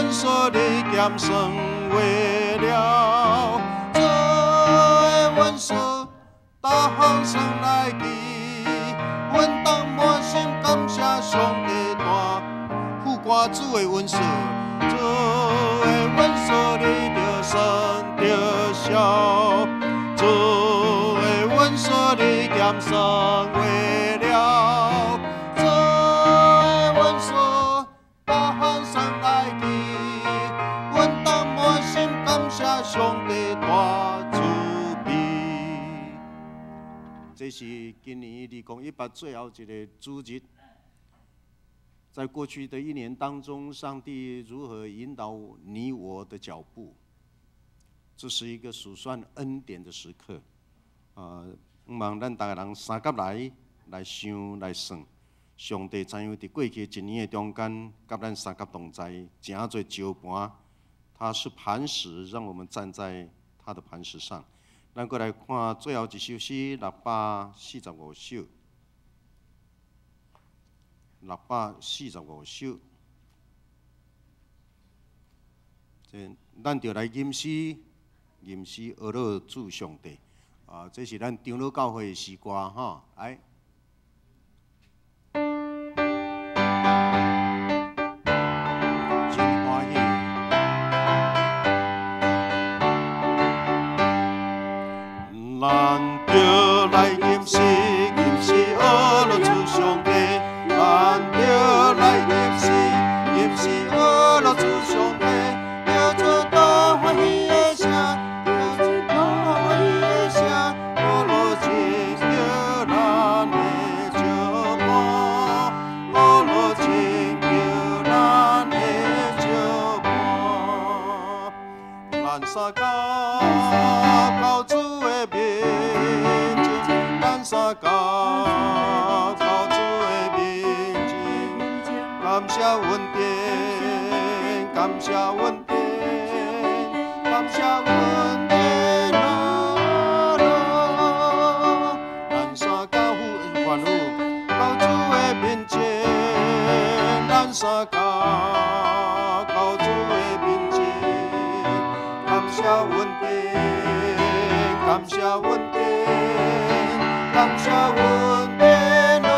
恩賜你減算袂了，主的恩賜逐項算來記，阮當滿心感謝上帝大副歌主的恩賜，主的恩賜你著算著數，主的恩賜你減算袂了，主的恩賜逐項算來記，阮當滿心感謝上帝大慈悲。這是今年2018最後一个主日。在過去的一年當中，上帝如何引導你我的腳步？這是一個數算恩典的時刻。啊，望咱逐个人相佮來來想來算，上帝怎樣佇過去一年的中間，佮咱相佮同在，成做石盤。他是磐石，讓我們站在他的磐石上。咱閣來看最後一首詩，645首。645首，這咱就來吟詩，吟詩阿樂主上帝。啊，這是咱長老教會的詩歌吼，來。真歡喜。咱著來吟詩，吟詩阿樂主上帝。咱著來吟詩，吟詩阿樂主上帝。叫出大歡喜的聲，叫出大歡喜的聲，阿樂拯救咱的石盤，阿樂拯救咱的石盤。咱相佮到主的面前，咱相佮到主的面前，感謝恩典，感謝恩典，感謝恩典啊！咱相佮歡呼到主的面前，咱相佮到主的面前，感謝恩典，感謝恩典，感謝恩典啊！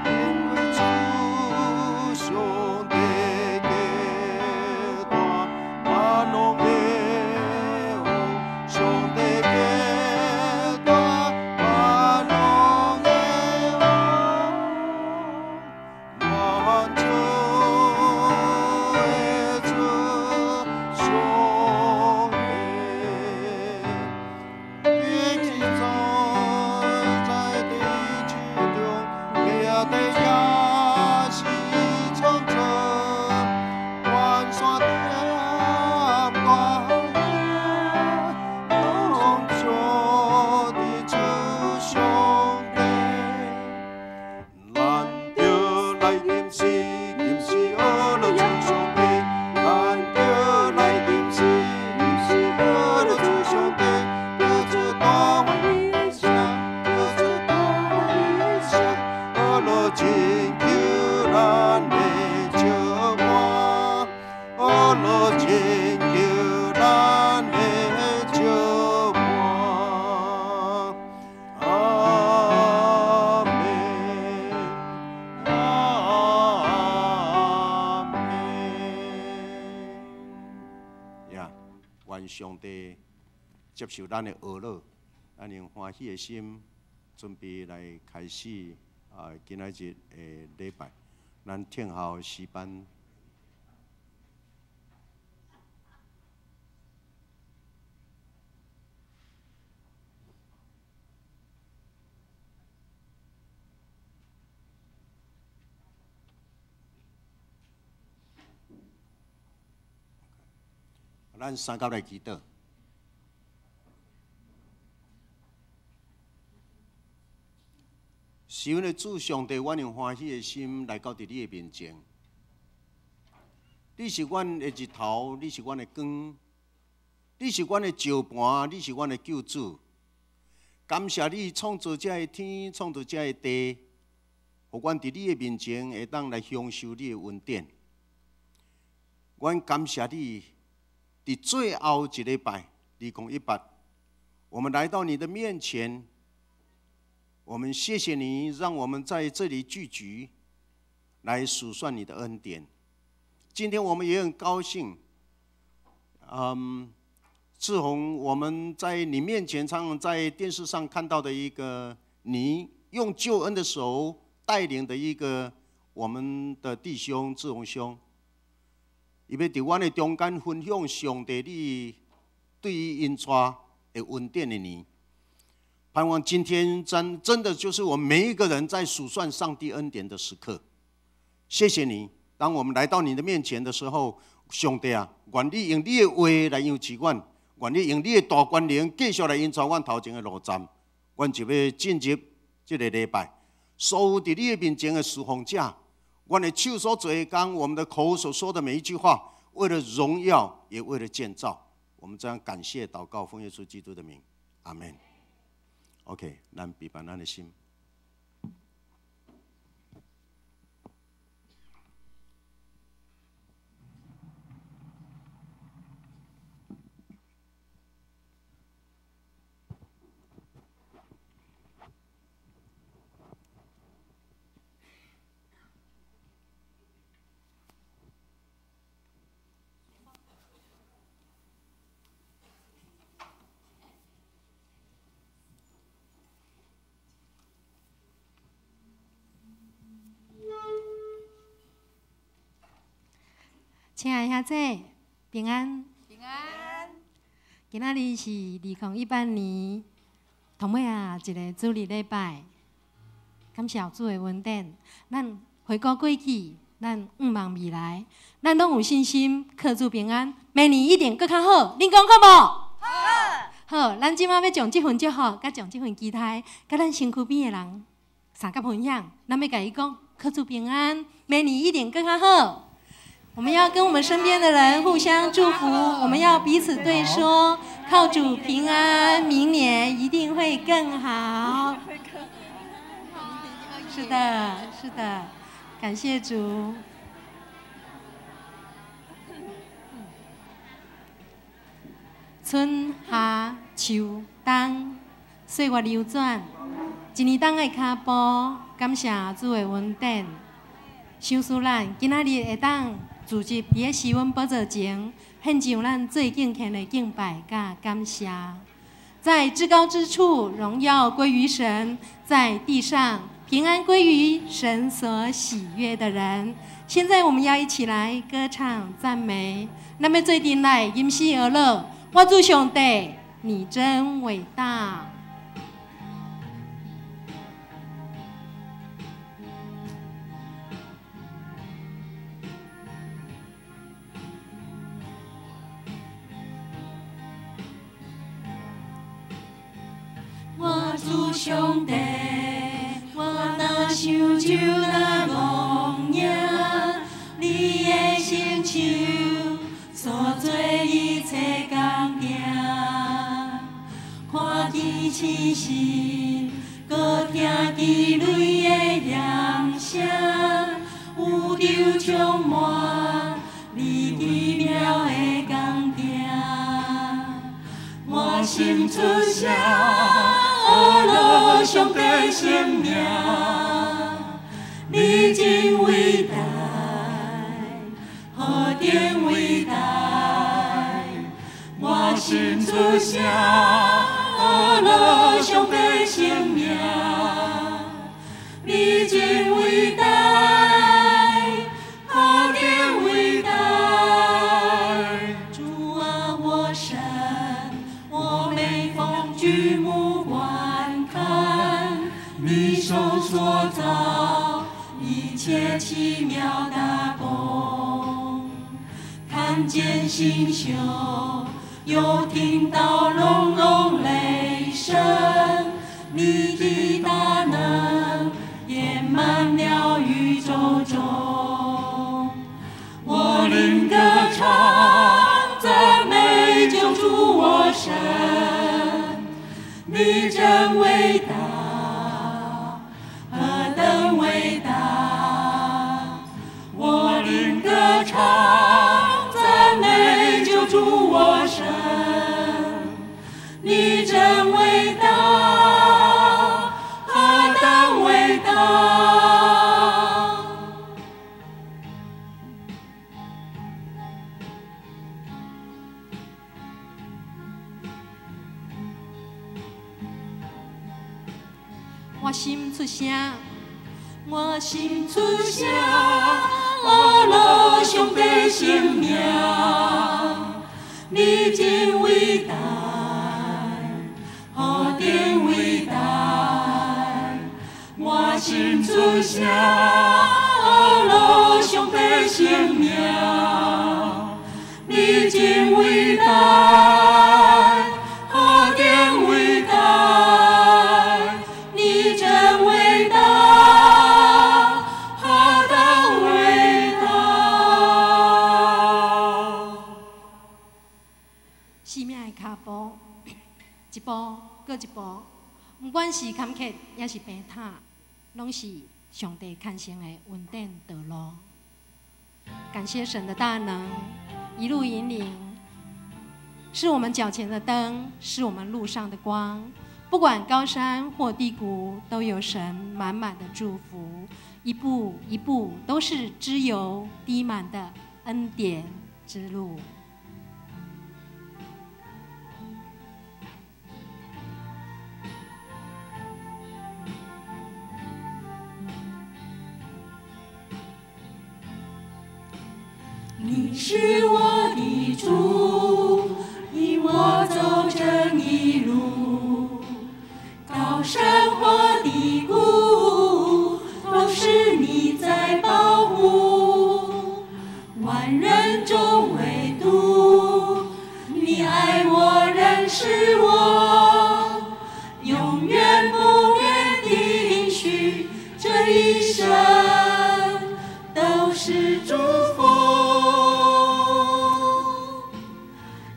因為主上帝極大，萬王的王，上帝極大，萬王的王，萬主的主上帝。地在在地之中，地地也是創造，萬山疊大海，攏做佇主上帝。咱著來吟詩，吟詩阿樂主上帝。咱著來吟詩，吟詩阿樂主上帝。叫出大歡喜的聲，叫出大歡喜的聲，阿樂拯救咱的石盤，阿樂拯救咱的石盤。阿們，阿們。呀，願上帝接受咱的阿樂，咱用歡喜的心，準備來開始啊，今仔日的禮拜，咱聽候詩班。咱三甲來祈禱。是阮的主上帝，阮用歡喜的心來到佇你的面前。你是阮的日頭，你是阮的光，你是阮的石盤，你是阮的救主。感謝你創造這个天，創造這个地，予予阮佇你的面前會當來享受你的恩典。阮感謝你，佇最後一禮拜，2018，我們來到你的面前，我們謝謝你，讓我們在這裡聚集，來數算你的恩典。今天我們也很高興，志宏，我們在你面前常常在電視上看到的一個，你用救恩的手帶領的一個我們的弟兄志宏兄，伊欲佇阮的中間分享上帝你對伊𪜶帶的恩典的年。盼望今天真真的就是我們每一個人在數算上帝恩典的時刻。謝謝你，當我們來到你的面前的時候，上帝啊，願你用你的話來養持阮，願你用你的大權能繼續來引導阮頭前的路站，阮就欲進入這个禮拜。所有佇你的面前的侍奉者，阮的手所做的工，我們的口所說的每一句話，為了榮耀，也為了建造，我們這樣感謝禱告，奉耶穌基督的名，阿門。OK，咱閉咱的心。親愛兄弟，平安。平安。今仔日是2018年頭尾仔一个主日禮拜，感謝主的恩典。咱回顧過去，咱向望未來，咱攏有信心，靠主平安，明年一定閣較好。恁講好無？好。好，咱這擺欲將這份祝福，佮將這份期待，佮咱身軀邊的人相佮分享。咱欲共伊講，靠主平安，明年一定閣較好。我們要跟我們身邊的人互相祝福，我們要彼此對說，靠主平安，明年一定會更好。是的，是的，感謝主。春夏秋冬，歲月流轉，一年冬的跤步，感謝主的恩典。想使咱今仔日會當聚集佇咧施恩寶座前，獻上咱最敬虔的敬拜佮感謝。在至高之處，榮耀歸於神；在地上，平安歸於神所喜悅的人。現在我們要一起來歌唱讚美。咱欲做陣來吟詩而樂，我主上帝，你真偉大。我主上帝，我若想就若戆影，你的成就所做一切工程，看見星星，閣聽見雷的響聲，宇宙充滿你奇妙的工程，我心出聲。阿樂上帝聖名，你真偉大，何等偉大！我心出聲，阿樂上帝聖名，你真偉大，何等偉大！主啊，我神，我每逢舉目觀看，你手所造一切奇妙大工，看見星宿，又聽到隆隆雷聲，你的大能淹滿了宇宙中。我靈歌唱，讚美救主我神，你真偉大，何等偉大！唱，赞美救主我神，你真伟大，何等伟大！我心出声，我心出声，阿罗上帝圣名，你真伟大，何等伟大！我心出声，阿罗上帝圣名，你真伟大，何等伟大！你真伟大，何等伟大！生命的跤步，一步阁一步，毋管是坎坷抑是平坦，攏是上帝牵成的恩典道路。感谢神的大能，一路引领，是我们脚前的灯，是我们路上的光。不管高山或低谷，都有神满满的祝福，一步一步都是脂油滴满的恩典之路。你是我的主，引我走这一路，高山或低谷，都是你在保护。万人中唯独你爱我，认识我，永远不变的应许，这一生都是祝福。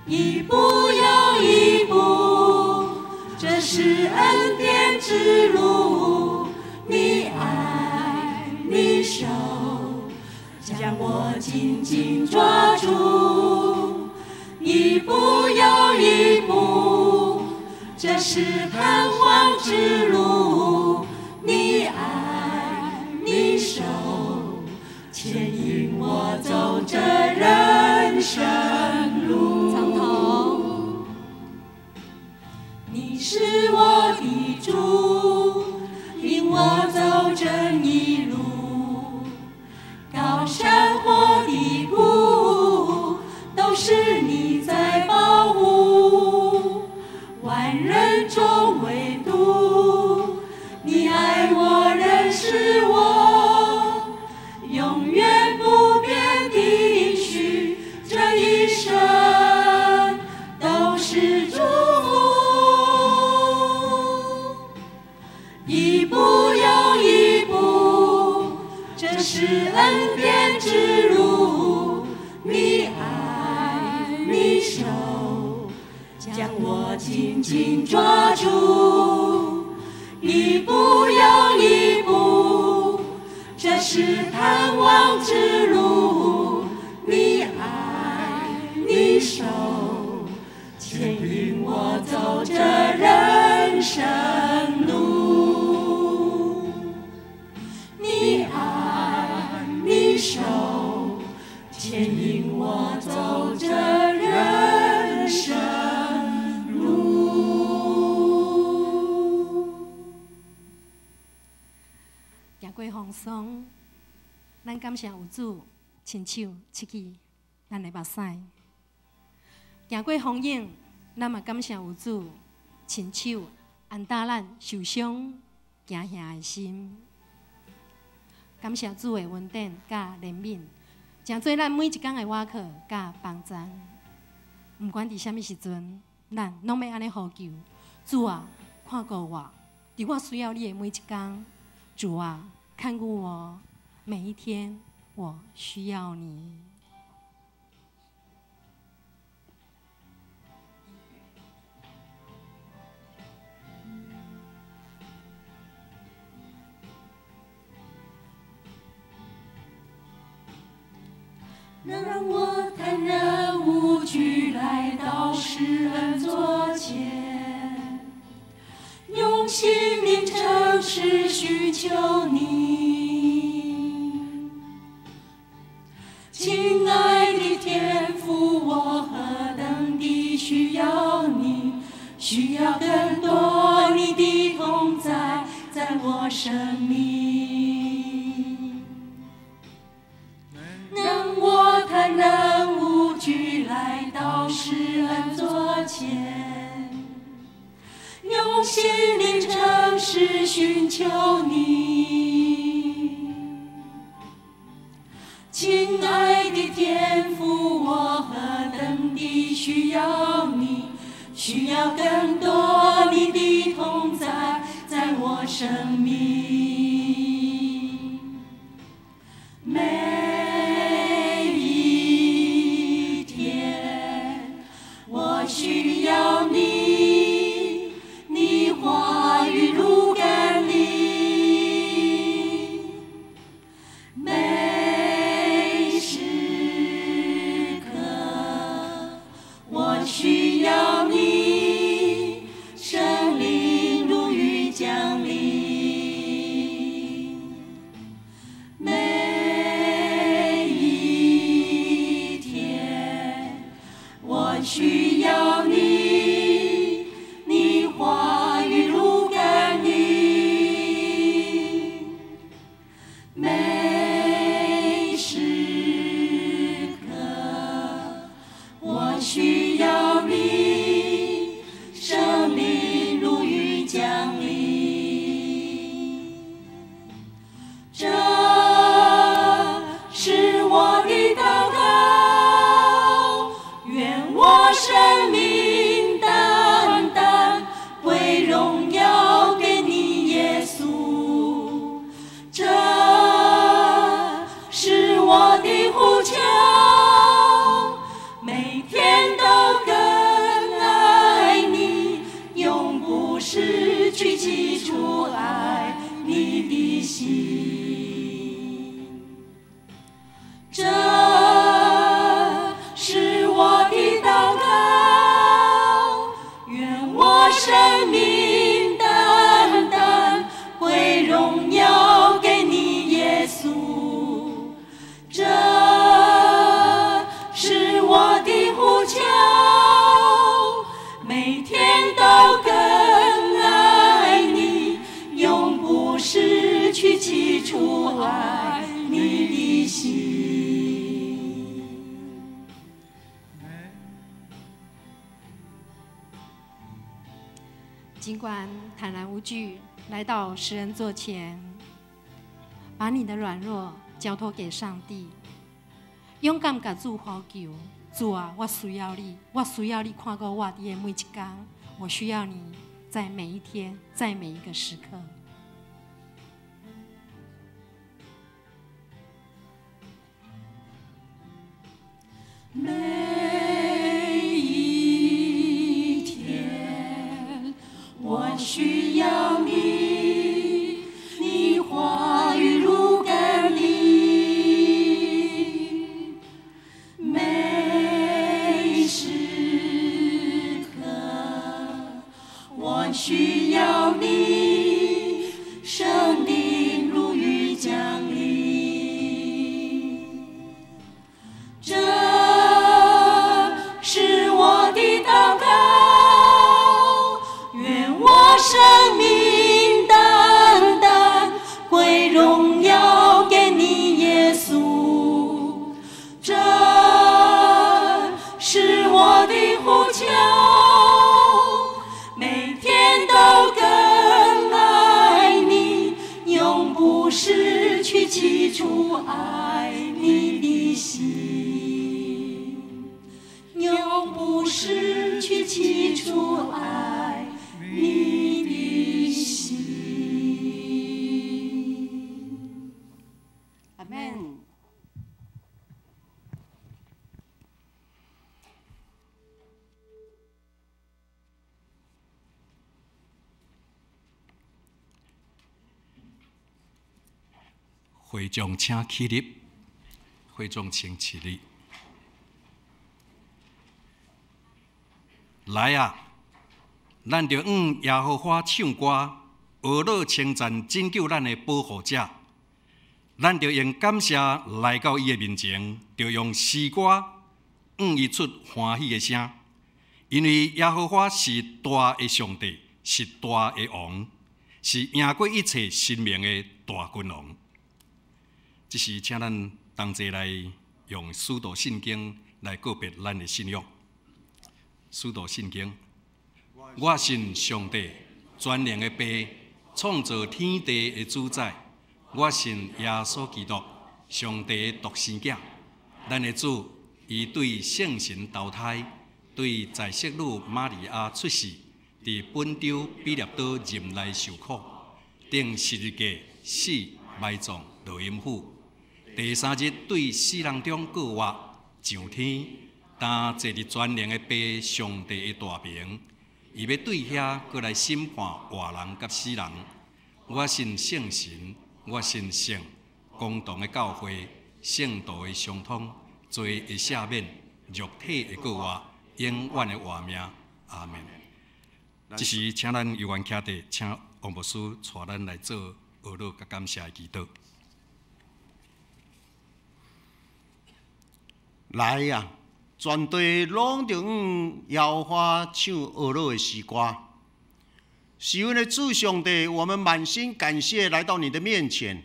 一步又一步，这是恩典之路。你爱，你手将我紧紧抓住。一步又一步，这是盼望之路。你爱，你手牵引我走这人生路。你是我的主，引我走这一路，高山或低谷，都是你在保护。万人中唯独你爱我，认识我，永远不变的应许，这一生都是祝福。一步又一步，这是恩典之路。你爱，你手将我紧紧抓住。一步又一步，这是盼望之路。你爱，你手牵引我走这人生路。你爱，你手牵引我走这人生路。行过风霜，咱感谢有主亲手拭去咱的目屎；行过风影，咱嘛感谢有主亲手安搭咱受伤惊吓的心。感谢主的恩典佮怜悯，成做咱每一工的倚靠佮帮赞。毋管伫啥物时阵，咱攏欲按呢呼求：主啊，看顾我，伫我需要你的每一工。主啊，看顾我，每一天我需要你。让我坦然無懼來到施恩座前，用心靈誠實尋求你。親愛的天父，我何等的需要你，需要更多你的同在，在我生命。讓我坦然無懼來到施恩座前，用心靈誠實尋求你。親愛的天父，我何等的需要你，需要更多你的同在，在我生命。每一天，我需要你，你話語如甘霖。每時刻，我需要你，聖靈如雨降臨。每一天，我需要你，你話語如甘霖。每時刻，我需要你，聖靈如雨降臨。這是我的禱告，願我生命單單歸榮耀給你，耶穌。這是我的呼求，每天都更愛你，永不失去起初愛你的心。這是我的禱告，願我生命單單歸榮耀給你，耶穌。這是我的呼求，每天都更愛你，永不失去起初愛你的心。儘管坦然無懼來到施恩座前，把你的軟弱交託給上帝，勇敢共主呼求，主啊，我需要你，我需要你看顧我佇的每一天，我需要你在每一天，在每一個時刻。每一天，我需要你，你話語如甘霖。每時刻，我需要你，聖靈如雨降臨。這是我的禱告，願我生命單單歸榮耀給你，耶穌。這是我的呼求，每天都更愛你，永不失去起初愛你的心，永不失去起初愛你的心。阿們。會眾請起立，會眾請起立。來啊！咱著向耶和華唱歌，呵咾稱讚拯救咱的保護者。咱著用感謝來到伊的面前，著用詩歌向伊出歡喜的聲。因為耶和華是大的上帝，是大的王，是贏過一切神明的大君王。這時，請咱同齊來用使徒信經來告別咱的信仰。使徒信經，我信上帝全能的父，創造天地的主宰。我信耶穌基督，上帝的獨生囝，咱的主，伊對聖神投胎，對在聖女瑪利亞出世，佇本丟彼拉多任內受苦，釘十字架死埋葬落陰府，第三日對死人中復活上天，擔坐佇全能的父上帝的大爿，伊欲對遐閣來審判活人佮死人。我信聖神，我信聖公同的教會，聖徒的相通，罪的赦免，肉體的復活，永遠的活命。阿門。這時，請咱有緣徛地，請王牧師帶咱來做呵咾佮感謝的祈禱。來啊！全地攏著向耶和華唱呵咾的詩歌。是阮的主上帝，我們滿心感謝來到你的面前。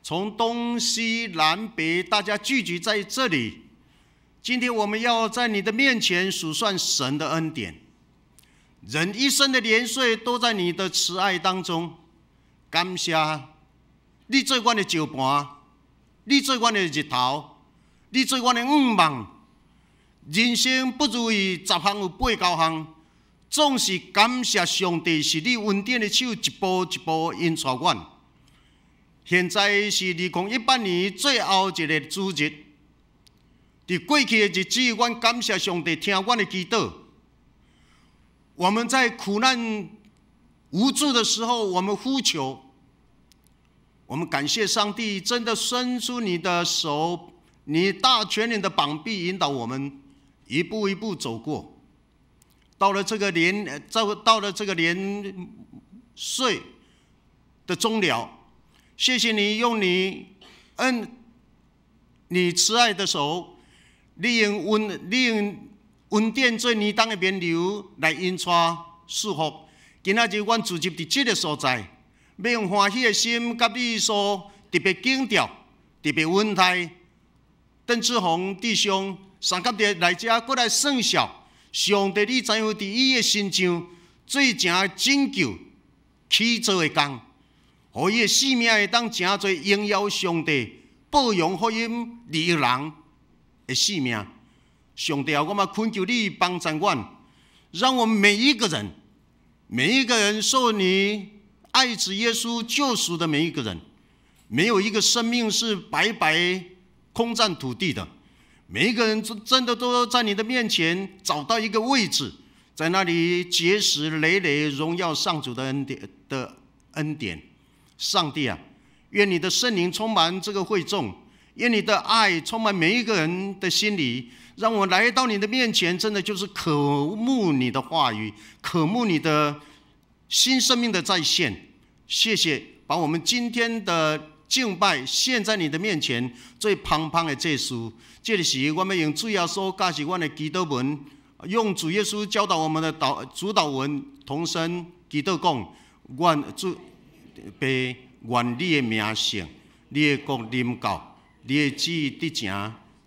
從東西南北，大家聚集在這裡。今天我們要在你的面前數算神的恩典。人一生的年歲都在你的慈愛當中。感謝你做阮的石盤，你做阮的日頭，你做阮的向望。人生不如意十項有八九項。總是感謝上帝，是你恩典的手一步一步引帶阮。現在是2018年最後一个主日，佇過去的日子，阮感謝上帝聽阮的祈禱。我們在苦難無助的時候，我們呼求，我們感謝上帝，真的伸出你的手，你大權能的膀臂引導我們一步一步走過。到了這個年歲的終了，謝謝你用你恩、你慈愛的手，你用恩典做年冬的眠流來引帶祝福。今仔日阮聚集佇這个所在，欲用歡喜的心，佮你所特別強調、特別恩待鄧志宏弟兄，三甲日來遮閣來算數。上帝，你知影佇伊的身上做成拯救、起造的工，予伊的性命會當成做榮耀上帝、報揚福音、利益人的性命。上帝啊，我嘛懇求你幫助阮，讓我們每一個人、每一個人受你愛子耶穌救贖的每一個人，沒有一個生命是白白空佔土地的。每一個人真真的都在你的面前找到一個位置，在那裡結實累累榮耀上主的恩典的恩典。上帝啊，願你的聖靈充滿這個會眾，願你的愛充滿每一個人的心裡，讓我來到你的面前，真的就是渴慕你的話語，渴慕你的新生命的再現。謝謝，把我們今天的敬拜獻在你的面前，做芳香的祭司。這個時，我們用主耶穌教示阮的祈禱文，用主耶穌教導我們的禱主禱文，同聲祈禱講：願主父，願你的名聖，你的國臨到，你的旨意得成，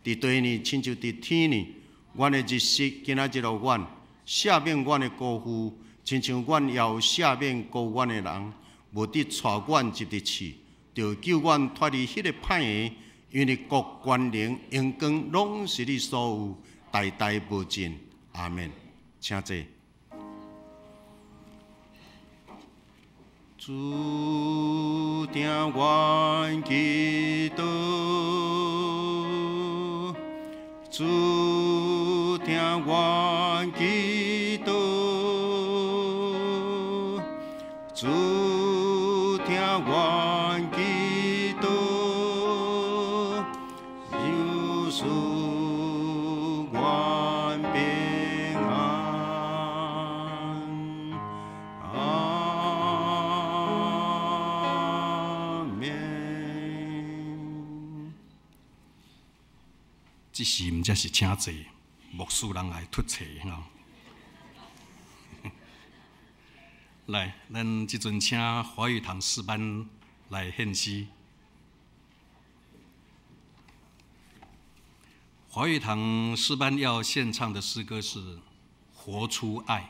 佇地呢，親像佇天呢。阮的日食今仔日予阮，赦免阮的辜負，親像阮也有赦免辜負阮的人，毋得帶阮入佇試，著救阮脫離彼个歹的，因為國權能榮光攏是你所有，代代無盡。阿們。請坐。主聽阮祈禱，主聽阮祈禱，主聽阮祈禱，有賜阮平安。這時毋才是請坐，牧師人愛出冊吼。來，咱這陣請華語堂詩班來獻詩。華語堂詩班要獻唱的詩歌是《活出愛》。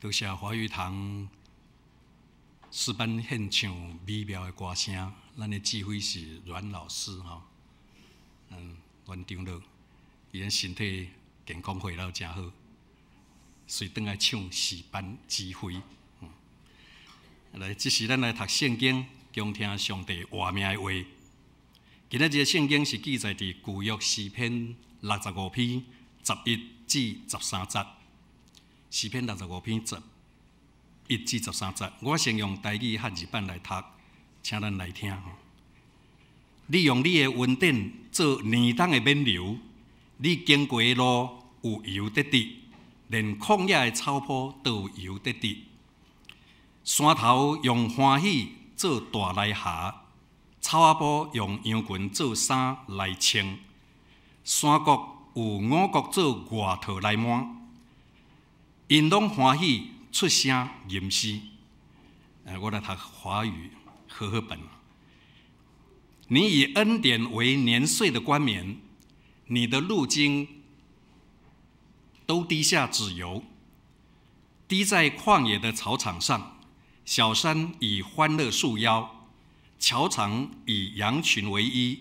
多謝華語堂詩班獻唱美妙的歌聲，咱的指揮是阮老師吼，阮長老，伊的身體健康恢復誠好，隨轉來唱詩班指揮。來，這時咱來讀聖經，恭聽上帝活命的話。今仔日聖經是記載佇舊約詩篇65篇11至13節。詩篇65篇11至13節，我先用台語漢字版來讀，請咱來聽。你用你的恩典做年冬的冕旒，你經過的路有油得滴，連曠野的草坡都有油得滴。山頭用歡喜做大來霞，草仔埔用羊群做衫來穿。山谷有五穀做外套來挽，𪜶攏歡喜出聲吟詩。我來讀華語和合本。你以恩典為年歲的冠冕，你的路經都滴下脂油，滴在曠野的草場上。小山以歡樂束腰，樵場以羊群為衣，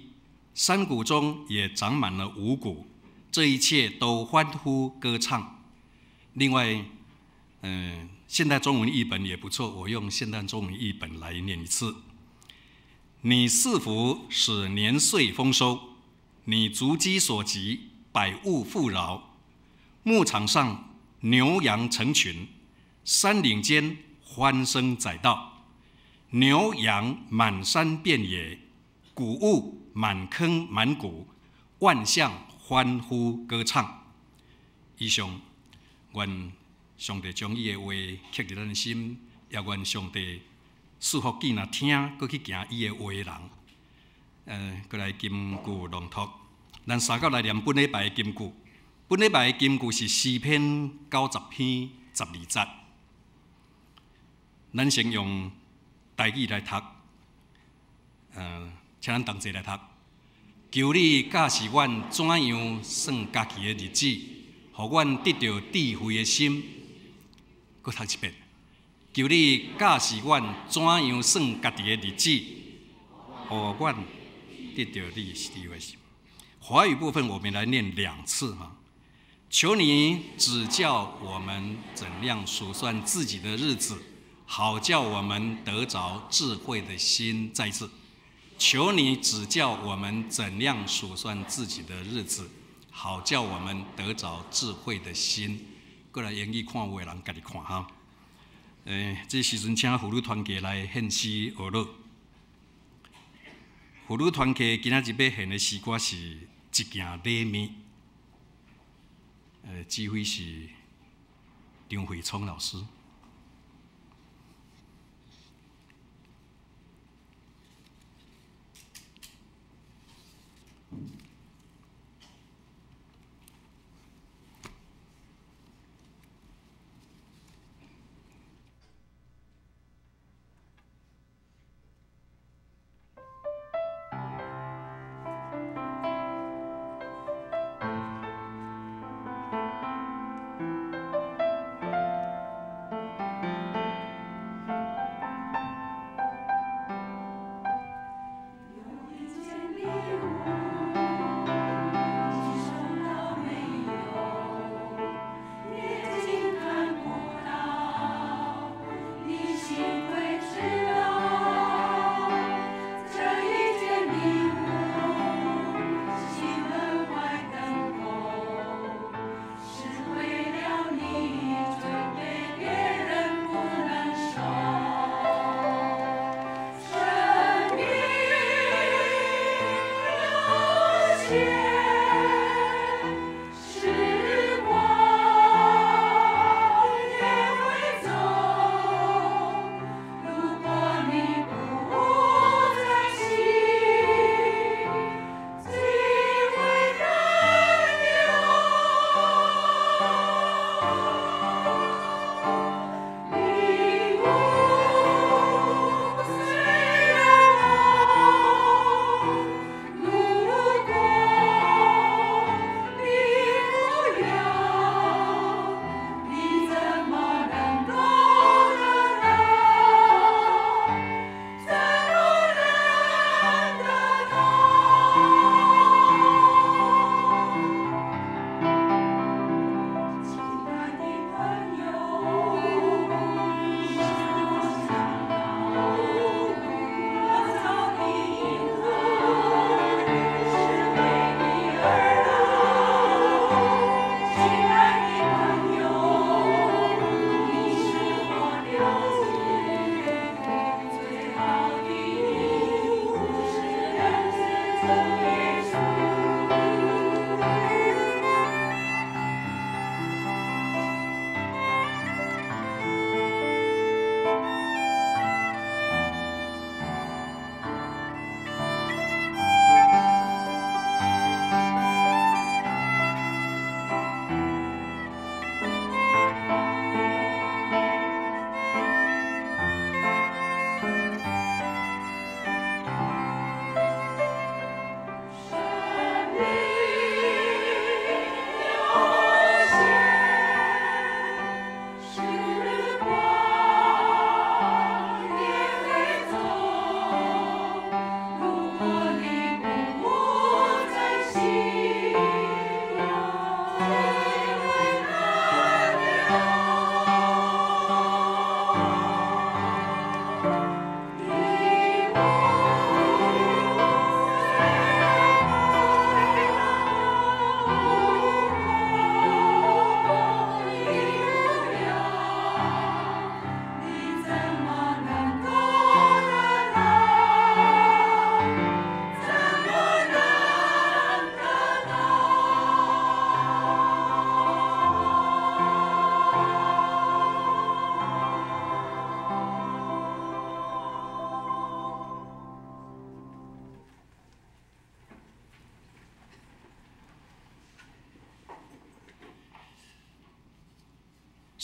山谷中也長滿了五穀，這一切都歡呼歌唱。另外，現代中文譯本也不錯，我用現代中文譯本來念一次。你賜福使年歲豐收，你足跡所及，百物富饒。牧場上牛羊成群，山嶺間歡聲載道，牛羊滿山遍野，穀物滿坑滿谷，萬象歡呼歌唱。以上，願上帝將伊的話刻佇咱的心，也願上帝賜福見若聽，閣去行伊的話的人。閣來金句朗讀，咱三角來念本禮拜的金句。本禮拜的金句是詩篇90篇12節。咱先用台語來讀，請咱同齊來讀。求你教示阮怎樣算家己的日子，予阮得著智慧的心。閣讀一遍。求你教示阮怎樣算家己的日子，予阮得著你智慧的心。華語部分我們來念兩次哈。求你指教我們怎樣數算自己的日子，好叫我們得著智慧的心。再一次，求你指教我們怎樣數算自己的日子，好叫我們得著智慧的心。過來英語看有的人家己看哈。這時陣請婦女團契來獻詩學樂。婦女團契今仔日欲獻的詩歌是一件禮物。指揮是張惠聰老師。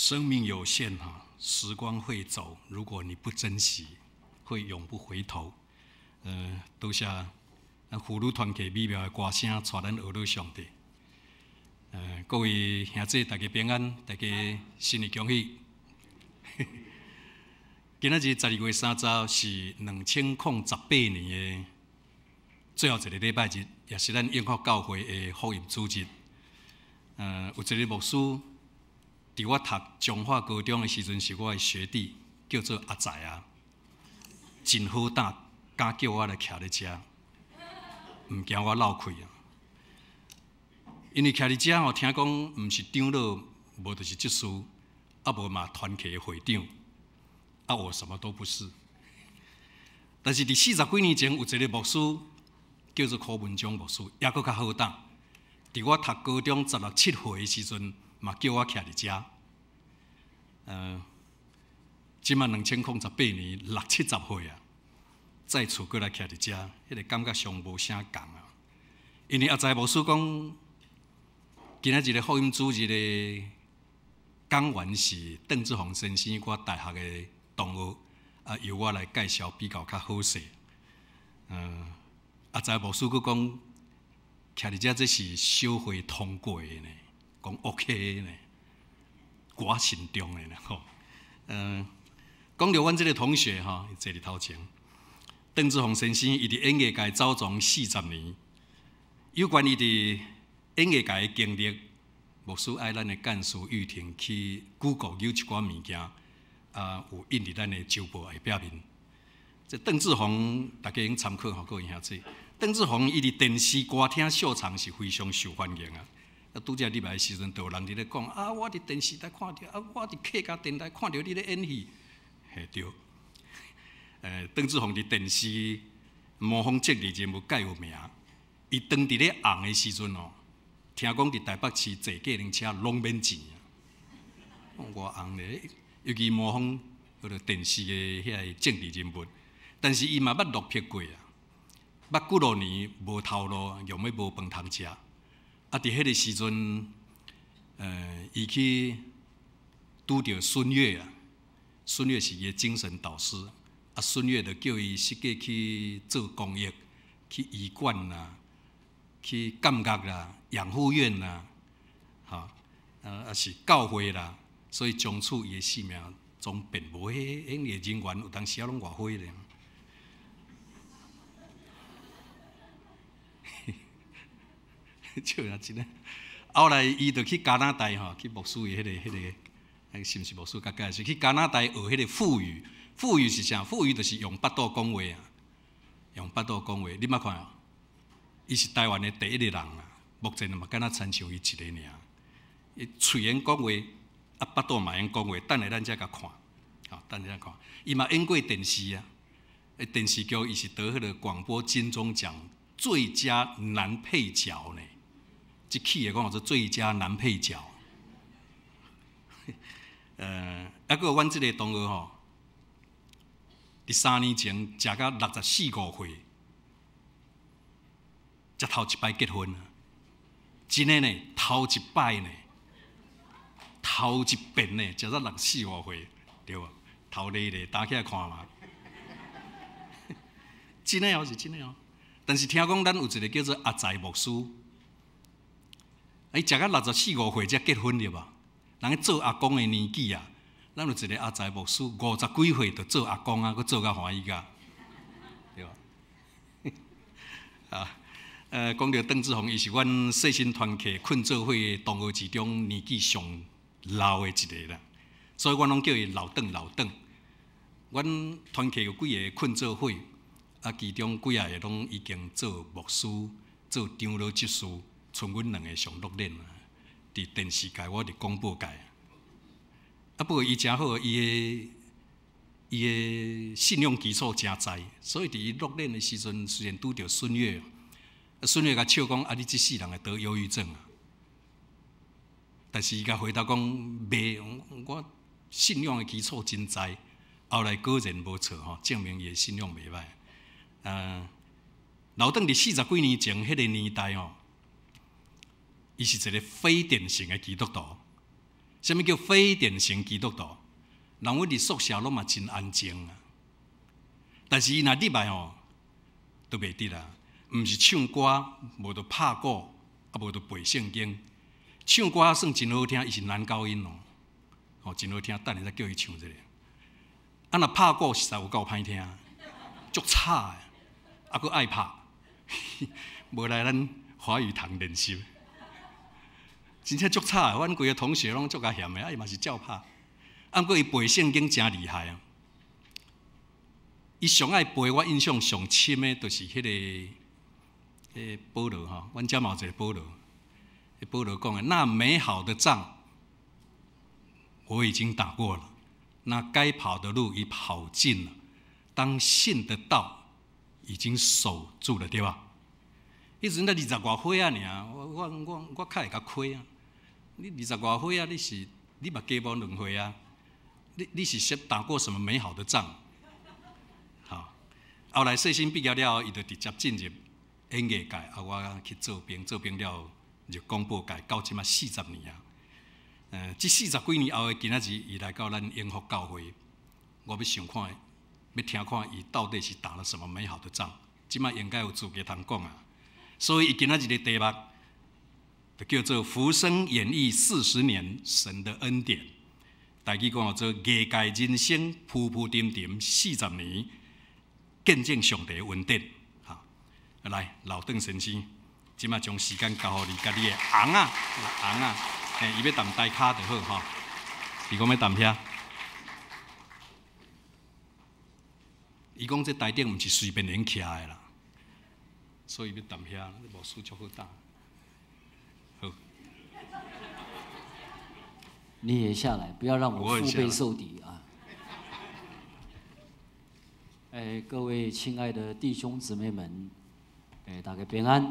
生命有限哈，時光會走，如果你不珍惜，會永不回頭。多謝咱婦女團契美妙的歌聲，帶咱學樂上帝。各位兄弟，大家平安，大家新年恭喜。今仔日12月30是2018年的最後一個禮拜日，也是咱永福教會的福音主日。有一個牧師，佇我讀彰化高中的時陣，是我的學弟，叫做阿財啊，真好膽，敢叫我來徛咧遮，毋驚我落氣啊。因為徛佇遮吼，聽講毋是長老，無就是執事，啊無嘛團契的會長，啊我什麼都不是。但是佇40幾年前，有一個牧師叫做柯文章牧師，抑閣較好膽。佇我讀高中十六七歲的時陣，嘛叫我徛佇遮。這馬2018年六七十歲啊，再次閣來徛佇遮，彼個感覺上無啥仝啊。因為阿財牧師講，今仔日的福音主日的講員是鄧志宏先生，我大學的同學，啊，由我來介紹比較較好勢。阿財牧師閣講，徛佇遮這是小會通過的呢，講 OK 呢，我慎重的呢吼。講著阮這個同學吼，坐佇頭前，鄧志宏先生，伊佇演藝界走傱40年，有關伊佇演藝界的經歷，牧師愛咱的幹事玉婷去 Google 有一寡物件，啊，有印佇咱的週報下壁面。這鄧志宏，大家用參考吼，各位兄弟。鄧志宏伊佇電視歌廳秀場是非常受歡迎啊。啊，拄才入來的時陣，就有人佇咧講啊，我佇電視台看著，啊，我佇客家電台看著你咧演戲，嘿對。鄧志宏佇電視模仿政治人物蓋有名，伊當佇咧紅的時陣哦，聽講佇台北市坐計程車攏免錢啊，偌紅咧，尤其模仿彼個電視的遐個政治人物，但是伊嘛捌落魄過啊，捌幾落年無頭路，用欲無飯通食。啊，佇彼個時陣，伊去拄著孫越啊，孫越是伊的精神導師，啊，孫越就叫伊設計去做公益，去醫館啦，去監獄啦、養護院啦，吼，啊是教會啦，所以從此伊的生命總變無。彼演藝人員有當時仔攏偌火咧。笑啊真的。後來伊就去加拿大吼，去牧師的彼個，是毋是牧師較介紹？去加拿大學彼個腹語，腹語是啥？腹語就是用腹肚講話啊，用腹肚講話。你捌看？伊是台灣的第一個人啊，目前嘛敢若親像伊一個爾。伊喙會講話，啊，腹肚嘛會講話。等下咱才共看，吼，等下看。伊嘛演過電視啊，電視劇伊是得彼個廣播金鐘獎最佳男配角呢。這戲的講做最佳男配角。啊，閣有阮這個同學吼，佇3年前食到64、5歲。才頭一擺結婚啊！真的呢，頭一擺呢，頭一遍呢，食到64、5歲，對無？頭咧咧，打起來看嘛。真的哦，是真的哦。但是聽講咱有一個叫做阿財牧師，伊食到64、5歲才結婚對無？人做阿公的年紀啊，咱有一個阿財牧師50幾歲就做阿公啊，閣做甲歡喜甲，對無？啊！講著鄧志宏，伊是阮世新團契困做伙同學之中年紀上老的一個啦，所以阮攏叫伊老鄧老鄧。阮團契有幾个困做伙，啊，其中幾仔个攏已經做牧師、做長老執事，賰阮兩个上落練啊。佇電視界，我佇廣播界。啊，不過伊誠好，伊的信仰基礎誠在，所以佇伊落練的時陣，雖然拄著孫越。孫越共笑講：啊，你這世人會得憂鬱症啊！但是伊共回答講：袂，我信仰的基礎真在。後來果然無錯吼，證明伊的信仰袂歹。老鄧佇40幾年前彼個年代吼，伊是一個非典型的基督徒。啥物叫非典型基督徒？人阮佇宿舍攏嘛真安靜啊，但是伊若入來吼，都袂得啦。毋是唱歌，無就拍鼓，啊無就背聖經。唱歌算真好聽，伊是男高音哦，吼真好聽。等下再叫伊唱一下。啊，若拍鼓實在有夠歹聽，足吵的，啊閣愛拍，無來咱華語堂練習。真正足吵的，阮規个同學攏足共嫌的，啊伊嘛是照拍。啊，毋過伊背聖經誠厲害啊！伊上愛背，我印象上深的，就是彼個保羅吼，阮遮嘛有一個保羅，彼保羅講的那美好的仗，我已經打過了，那該跑的路已跑盡了，當信的道已經守住了，對吧？彼陣才二十外歲仔爾，我較會共虧啊！你二十外歲啊，你是你嘛加無兩歲啊？你是先打過什麼美好的仗？好，後來世新畢業了後，伊就直接進入演藝界，啊，我去做兵，做兵了入廣播界，到這馬40年啊。這四十幾年後的今仔日，伊來到咱永福教會，我欲想看，欲聽看伊到底是打了什麼美好的仗。這馬應該有資格通講啊。所以伊今仔日的題目就叫做《浮生演繹40年神的恩典》。台語講做藝界人生浮浮沉沉四十年，見證上帝的恩典。哈，來老鄧先生，這馬將時間交予你，佮你的翁仔，翁仔，嘿，伊欲踮台跤就好吼。伊講欲踮遐，伊講這台頂毋是隨便會用徛的啦，所以欲踮遐，無輸足好擔。好，你也下來，不要讓我腹背受敵啊！哎，各位親愛的弟兄姊妹們，哎，大家平安，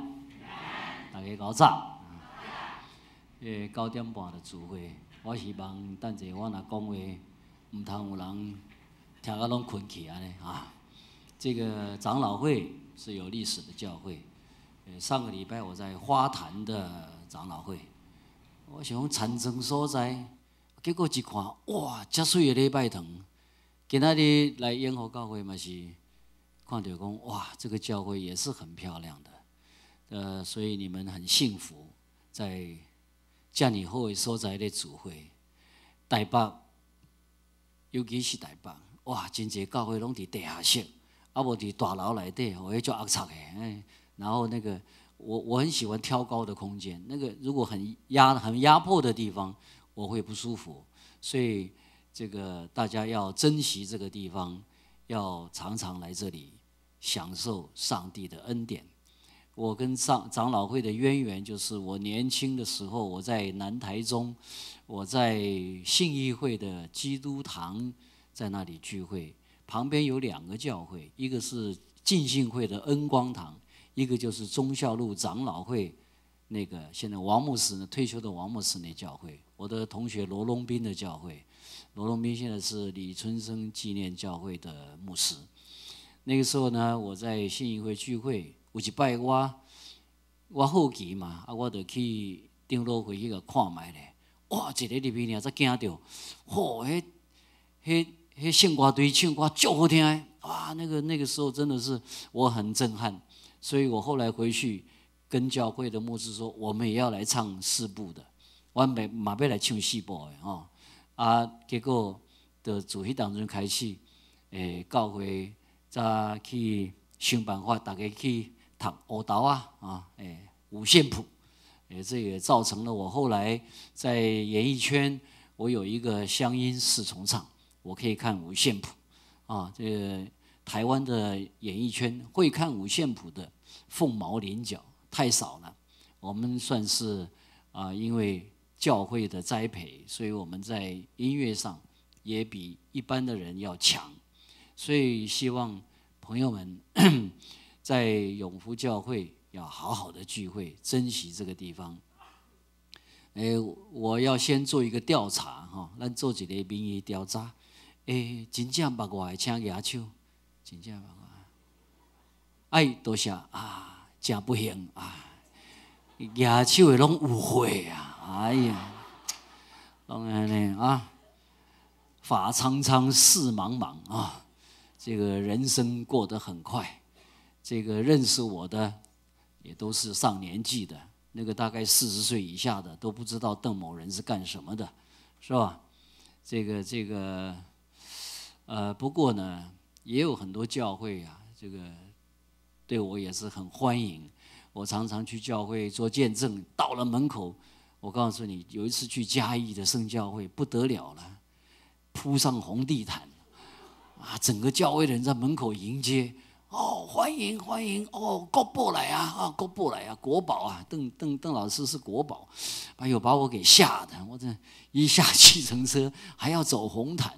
大家𠢕早。哎，9點半就聚會，我希望等者我若講話，毋通有人聽到攏睏去按呢啊！這個長老會是有歷史的教會。上個禮拜我在花壇的長老會，我想講田莊所在，結果一看，哇，遮媠的禮拜堂！今仔日來永福教會嘛是看著講，哇，這個教會也是很漂亮的。所以你們很幸福，在遮爾好的所在咧聚會。台北，尤其是台北，哇，真濟教會攏佇地下室，啊無佇大樓內底，哦，彼足齷齪的。哎，然後那個，我很喜歡挑高的空間，那個如果很壓迫的地方，我會不舒服。所以這個大家要珍惜這個地方，要常常來這裡享受上帝的恩典。我跟上長老會的淵源，就是我年輕的時候，我在南台中，我在信義會的基督堂在那裡聚會，旁邊有兩個教會，一個是浸信會的恩光堂，一個就是忠孝路長老會那個現在王牧師呢退休的王牧師那教會，我的同學羅龍斌的教會，羅龍斌現在是李春生紀念教會的牧師。那個時候呢，我在信義會聚會。有一擺我好奇嘛，啊，我就去長老會去共看覓咧。哇，一个入去爾才驚著，嚯，彼彼彼聖歌隊唱歌足好聽的，哇，那個時候真的是我很震撼。所以我後來回去跟教會的牧師說，我們也要來唱四部的，我們嘛欲來唱四部的吼。啊，結果就自彼當陣開始，教會才去想辦法，逐家去讀烏豆仔啊，五線譜，這也造成了我後來在演藝圈，我有一個鄉音四重唱，我可以看五線譜，啊，這個台灣的演藝圈會看五線譜的鳳毛麟角，太少了。我們算是啊，因為教會的栽培，所以我們在音樂上也比一般的人要強，所以希望朋友們在永福教會要好好的聚會，珍惜這個地方。我要先做一個調查哈，咱做一個民意調查。真正捌我的請舉手，真正捌我。哎，多謝啊，真不幸啊，舉手的攏有歲啊，哎呀，當然呢啊，髮蒼蒼，事茫茫啊，這個人生過得很快。這個認識我的也都是上年紀的，那個大概40歲以下的都不知道鄧某人是幹什麼的，是吧？這個，不過呢，也有很多教會啊，這個對我也是很歡迎。我常常去教會做見證，到了門口，我告訴你，有一次去嘉義的聖教會不得了了，鋪上紅地毯，啊，整個教會的人在門口迎接。哦，歡迎歡迎！哦，國寶來啊！啊，國寶來啊！國寶啊！鄧老師是國寶，哎呦，把我給嚇的！我這一下計程車還要走紅毯，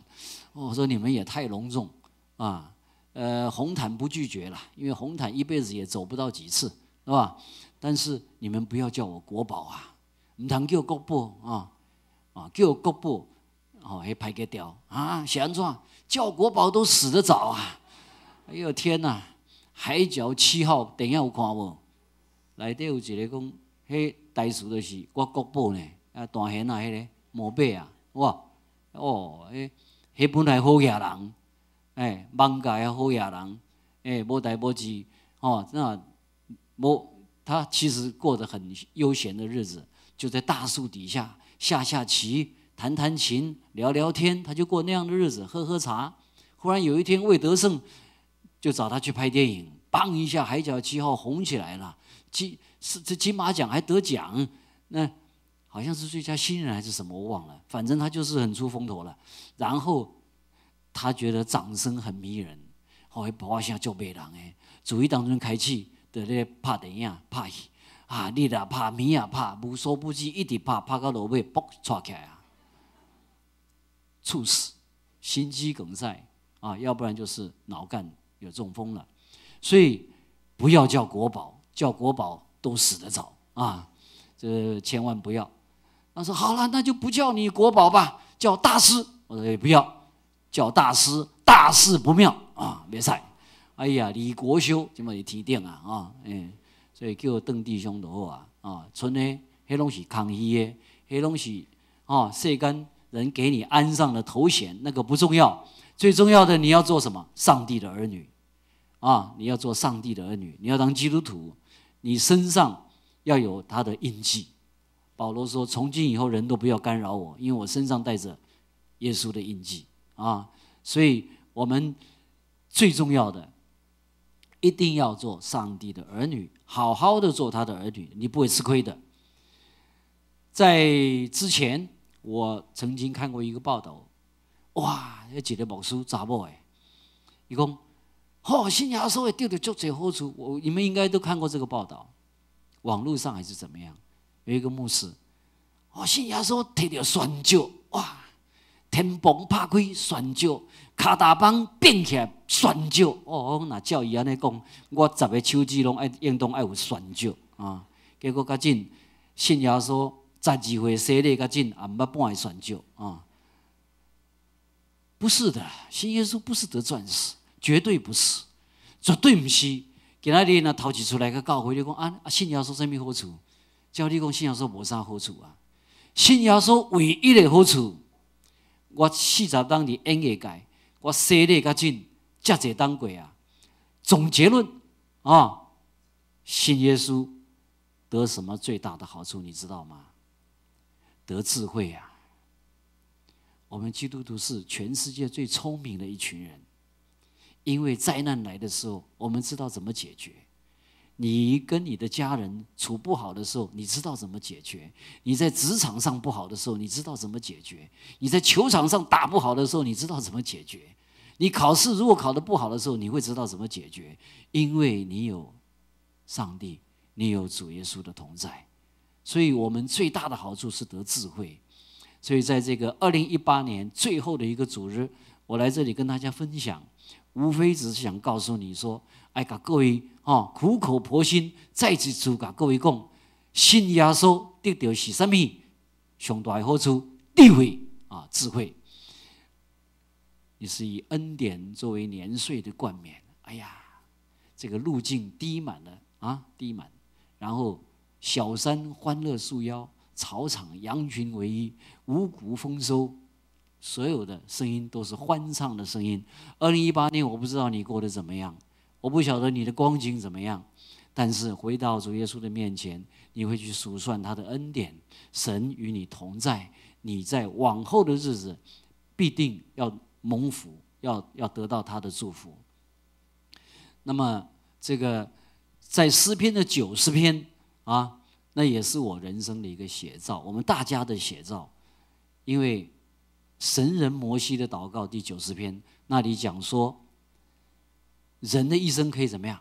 我說你們也太隆重啊！紅毯不拒絕了，因為紅毯一輩子也走不到幾次，是吧？但是你們不要叫我國寶啊，毋通叫國寶啊，啊，叫國寶，哦，彼歹格調啊，是按怎？叫國寶都死得早啊！哎呦天哪！海角七號電影有看無？內底有一個講，彼台詞就是我國寶呢，啊大賢啊，彼个毛馬啊，哇哦，彼彼本來好野人，哎，艋舺的好野人，哎，無代無誌，哦，那無他其實過得很悠閒的日子，就在大樹底下下下棋、彈彈琴、聊聊天，他就過那樣的日子，喝喝茶。忽然有一天，魏德聖就找他去拍電影，砰一下，《海角七號》紅起來了，是這金馬獎還得獎，那好像是最佳新人還是什麼，我忘了，反正他就是很出風頭了。然後他覺得掌聲很迷人，後來破聲足迷人的，自彼當陣開始就咧拍電影、拍戲，啊，日也拍，暝也拍，無所不至，一直拍，拍到落尾，噗，掣起來啊，猝死，心肌梗塞啊，要不然就是腦幹有中風了，所以不要叫國寶，叫國寶都死得早啊！這千萬不要。他說好了，那就不叫你國寶吧，叫大師。我說也不要，叫大師，大事不妙啊，袂使。哎呀，李國修這麼佇天頂啊啊，嗯，所以叫鄧弟兄就好啊啊，賰的彼攏是空虛的，彼攏是哦，世間人給你安上的頭銜，那個不重要，最重要的你要做什麼？上帝的兒女。啊！你要做上帝的兒女，你要當基督徒，你身上要有他的印記。保羅說：“從今以後，人都不要干擾我，因為我身上帶着耶穌的印記。”啊！所以，我們最重要的，一定要做上帝的兒女，好好的做他的兒女，你不會吃虧的。在之前，我曾經看過一個報道，哇！彼一個牧師查某的，伊講。哦，信耶穌會得著足濟好處，你們應該都看過這個報道，網絡上還是怎麼樣？有一個牧師，哦，信耶穌提著旋石，哇，天棚拍開旋石，跤踏板變起來旋石，哦，我若照伊按呢講，我10個手指攏愛應當愛有旋石啊。結果較緊信耶穌12歲洗禮較緊，也毋捌半個旋石啊。不是的，信耶穌不是得鑽石。絕對不是，絕對毋是。今仔日若頭一次來到教會，你講啊，信耶穌啥物好處？照你講，信耶穌無啥好處啊。信耶穌唯一的好處，我40冬佇演藝界，我洗禮較緊，遮濟冬過啊。總結論啊，信耶穌得什麼最大的好處？你知道嗎？得智慧啊！我們基督徒是全世界最聰明的一群人。因為災難來的時候，我們知道怎麼解決。你跟你的家人處不好的時候，你知道怎麼解決；你在職場上不好的時候，你知道怎麼解決；你在球場上打不好的時候，你知道怎麼解決；你考試如果考得不好的時候，你會知道怎麼解決，因為你有上帝，你有主耶穌的同在。所以我們最大的好處是得智慧。所以在這個2018年最後的一個主日，我來這裡跟大家分享。無非只是想告訴你說，愛共各位哦，苦口婆心再一次共各位講，信耶穌得著是啥物？上大的好處，智慧啊，智慧。你是以恩典作為年歲的冠冕。哎呀，這個路徑滴滿了啊，滴滿。然後小山歡樂束腰，草场羊群为一，五谷丰收，所有的声音都是欢唱的声音。2018年，我不知道你过得怎么样，我不晓得你的光景怎么样，但是回到主耶稣的面前，你会去数算他的恩典，神与你同在，你在往后的日子必定要蒙福，要得到他的祝福。那么这个在诗篇的90篇啊，那也是我人生的一个写照，我们大家的写照。因为神人摩西的祷告第90篇那里讲说，人的一生可以怎么样？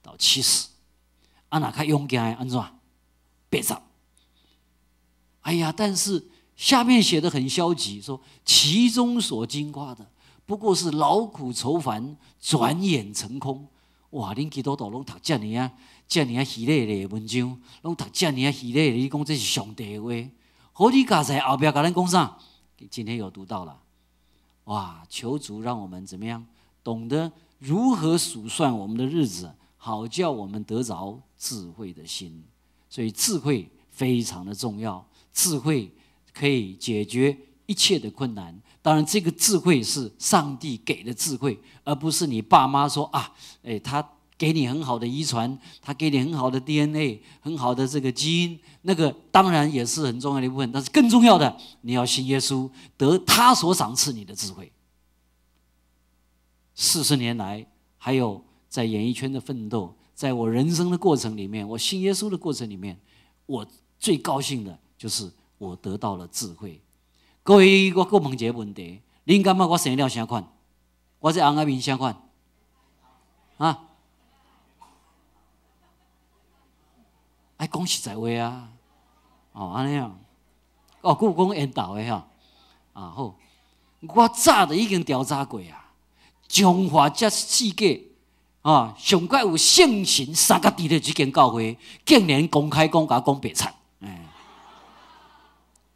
到70，啊若較勇健的按怎？80。哎呀，但是下面写的很消极，说其中所矜夸的，不过是劳苦愁烦，转眼成空。哇！恁基督徒攏讀遮爾仔、遮爾仔虛咧咧的文章，攏讀遮爾仔虛咧咧，你講這是上帝的話？好你佳哉後壁共咱講啥？今天有讀到了。哇！求主讓我們怎麼樣懂得如何數算我們的日子，好叫我們得着智慧的心。所以智慧非常的重要，智慧可以解決一切的困難。當然，這個智慧是上帝給的智慧，而不是你爸媽說啊，哎，他給你很好的遺傳，他給你很好的 DNA，很好的這個基因，那個當然也是很重要的一部分。但是更重要的，你要信耶穌，得他所賞賜你的智慧。40年來，還有在演藝圈的奮鬥，在我人生的過程裡面，我信耶穌的過程裡面，我最高興的就是我得到了智慧。各位，我閣問一個問題：恁感覺我生了啥款？我這翁仔面啥款？啊？愛講實在話啊！哦，按呢啊？哦，閣有講緣投的哈？啊好，我早就已經調查過啊。彰化這世界啊，上蓋有聖神三個字的這間教會，竟然公開講共我講白賊！哎，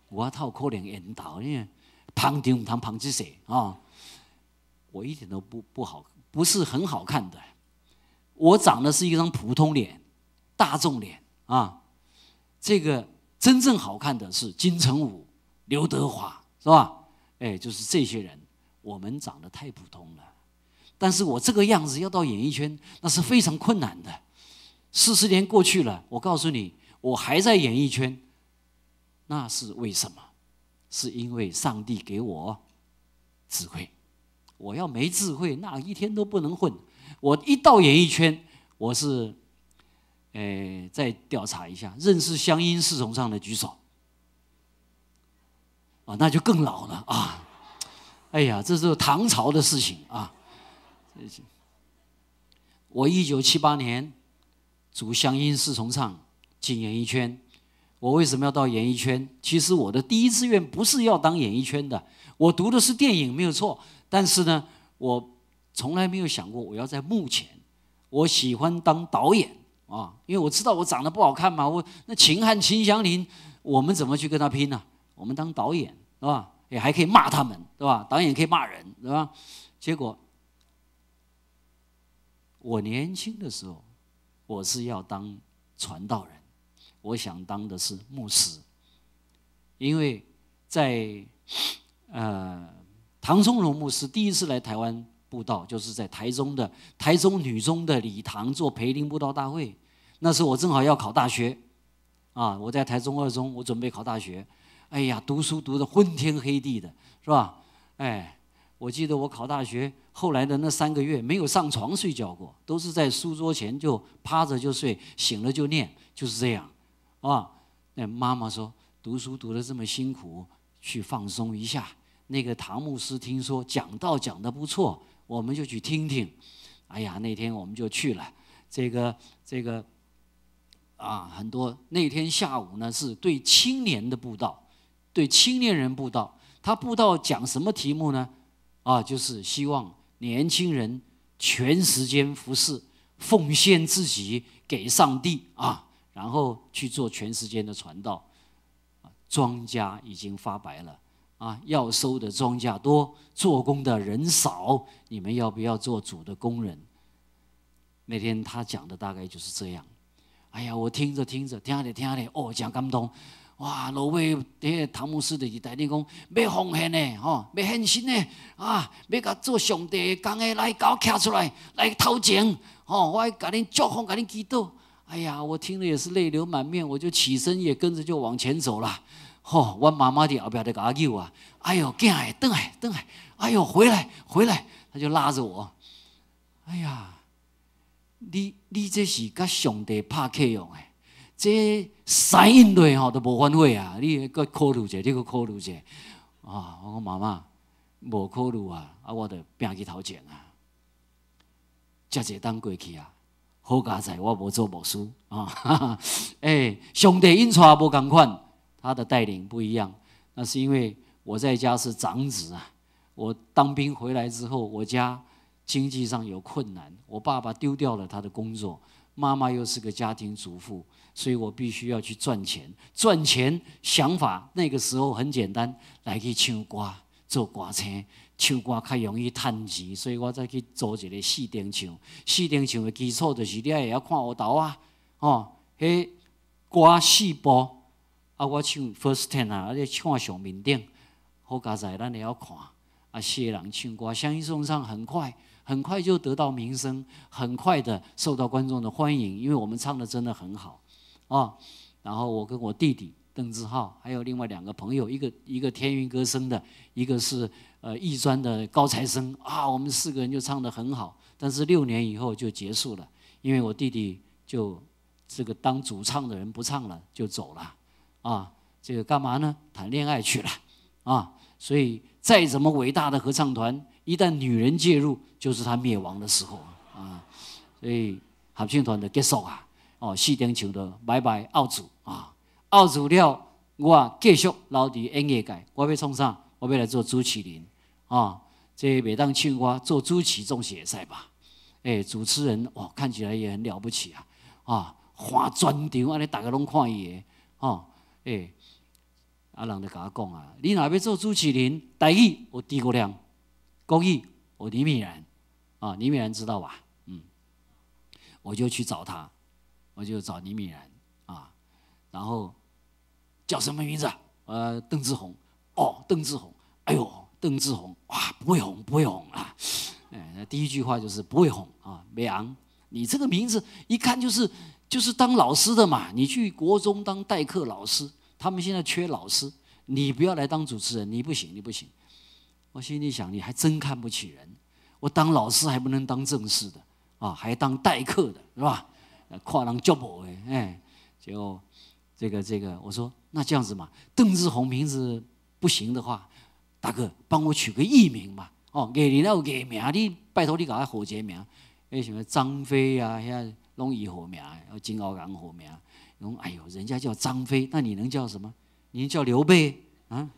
我透可能緣投，因為捧場毋通捧這勢啊！我一點都不好，不是很好看的。我長的是一張普通臉，大眾臉啊。這個真正好看的是金城武、劉德華，是吧？哎，就是這些人。我們長得太普通了，但是我這個樣子要到演藝圈，那是非常困難的。40年過去了，我告訴你，我還在演藝圈，那是為什麼？是因為上帝給我智慧。我要沒智慧，那一天都不能混。我一到演藝圈，我是，再調查一下，認識鄉音四重唱的舉手。啊，那就更老了啊！哎呀，這是唐朝的事情啊。我1978年組鄉音四重唱進演藝圈。我為什麼要到演藝圈？其實我的第一志願不是要當演藝圈的，我讀的是電影沒有錯。但是呢，我從來沒有想過我要在幕前。我喜歡當導演啊，因為我知道我長得不好看嘛。我那秦漢、秦祥林，我們怎麼去跟他拼呢？我們當導演是吧？也還可以罵他們，對吧？導演可以罵人，對吧？結果我年輕的時候，我是要當傳道人，我想當的是牧師，因為在唐崇榮牧師第一次來台灣布道，就是在台中的台中女中的禮堂做培靈布道大會。那時候我正好要考大學，啊，我在台中二中，我準備考大學。哎呀，讀書讀得昏天黑地的，是吧？哎，我記得我考大學後來的那3個月沒有上床睡覺過，都是在書桌前就趴着就睡，醒了就念，就是這樣，啊。那媽媽說，讀書讀得這麼辛苦，去放鬆一下。那個唐牧師聽說講道講得不錯，我們就去聽聽。哎呀，那天我們就去了。這個啊，很多那天下午呢是對青年的布道，對青年人布道。他布道講什麼題目呢？啊，就是希望年輕人全時間服侍，奉獻自己給上帝啊，然後去做全時間的傳道。莊稼已經發白了啊，要收的莊稼多，做工的人少，你們要不要做主的工人？那天他講的大概就是這樣。哎呀，我聽着聽着，聽咧聽咧，哦，真感動。哇！落尾彼个唐牧师就伫台顶讲，欲奉献的吼，欲献身的啊，欲共做上帝的工的，来共我徛出来，来头前吼，我爱共恁祝福，共恁祈祷。哎呀，我听了也是泪流满面，我就起身也跟着就往前走了。吼，阮妈妈伫后壁就共我扭啊！哎哟，囝儿，转来，转来！哎哟，回来，回来！他就拉着我。哎呀，你这是佮上帝拍契约的，这使印落吼都无反悔啊！你阁考虑者，你阁考虑者啊！我讲妈妈，无考虑啊，啊，我就拚去头前啊，遮济冬过去啊，好佳哉我无做牧师啊！哎，上帝引带无仝款，他的带领不一样。那是因为我在家是长子啊，我当兵回来之后，我家经济上有困难，我爸爸丢掉了他的工作，妈妈又是个家庭主妇，所以我必须要去赚钱。赚钱想法那个时候很简单，来去唱歌做歌星，唱歌较容易趁钱，所以我才去组一个四重唱。四重唱的基础就是你爱会晓看乌豆仔，哦，彼歌四部，啊，我唱 first tenor 啊，你唱上面顶，好佳哉，咱会晓看，啊，四个人唱歌，相信颂唱很快。很快就得到名声，很快的受到观众的欢迎，因为我们唱的真的很好，啊，然后我跟我弟弟邓志浩，还有另外两个朋友，一个天韵歌声的，一个是艺专的高材生，啊，我们四个人就唱得很好。但是6年以后就结束了，因为我弟弟就这个当主唱的人不唱了，就走了，啊，这个干嘛呢？谈恋爱去了，啊，所以再怎么伟大的合唱团，一旦女人介入，就是他灭亡的时候啊！所以合唱团就结束啊，哦，四重唱就拜拜奥组啊，奥组了，我继续留伫演艺界，我欲创啥？我欲来做主持人啊！这袂当唱歌，做主持总是会使吧？哎，主持人哇，看起来也很了不起啊！啊，看全场按呢，逐家拢看伊的，吼，哎，啊人就共我讲啊，你若欲做主持人，台语学诸葛亮。国语，学李美然，啊，李美然知道吧？嗯，我就去找他，我就找李美然啊，然后叫什么名字啊？邓志宏，哦，邓志宏，哎呦，邓志宏，哇，不会红，不会红啊！哎，那第一句话就是不会红啊，袂红，你这个名字一看就是当老师的嘛，你去国中当代课老师，他们现在缺老师，你不要来当主持人，你不行，你不行。我心里想，你还真看不起人。我当老师还不能当正式的啊，还当代课的是吧？看人足无的，哎，就这个，我说那这样子嘛，邓志宏名字不行的话，大哥帮我取个艺名嘛。哦，艺人有艺名，你拜托你共我号一个名，彼什么张飞啊，遐拢伊号名，真𠢕共号名。讲哎哟，人家叫张飞，那你能叫什么？你能叫刘备啊？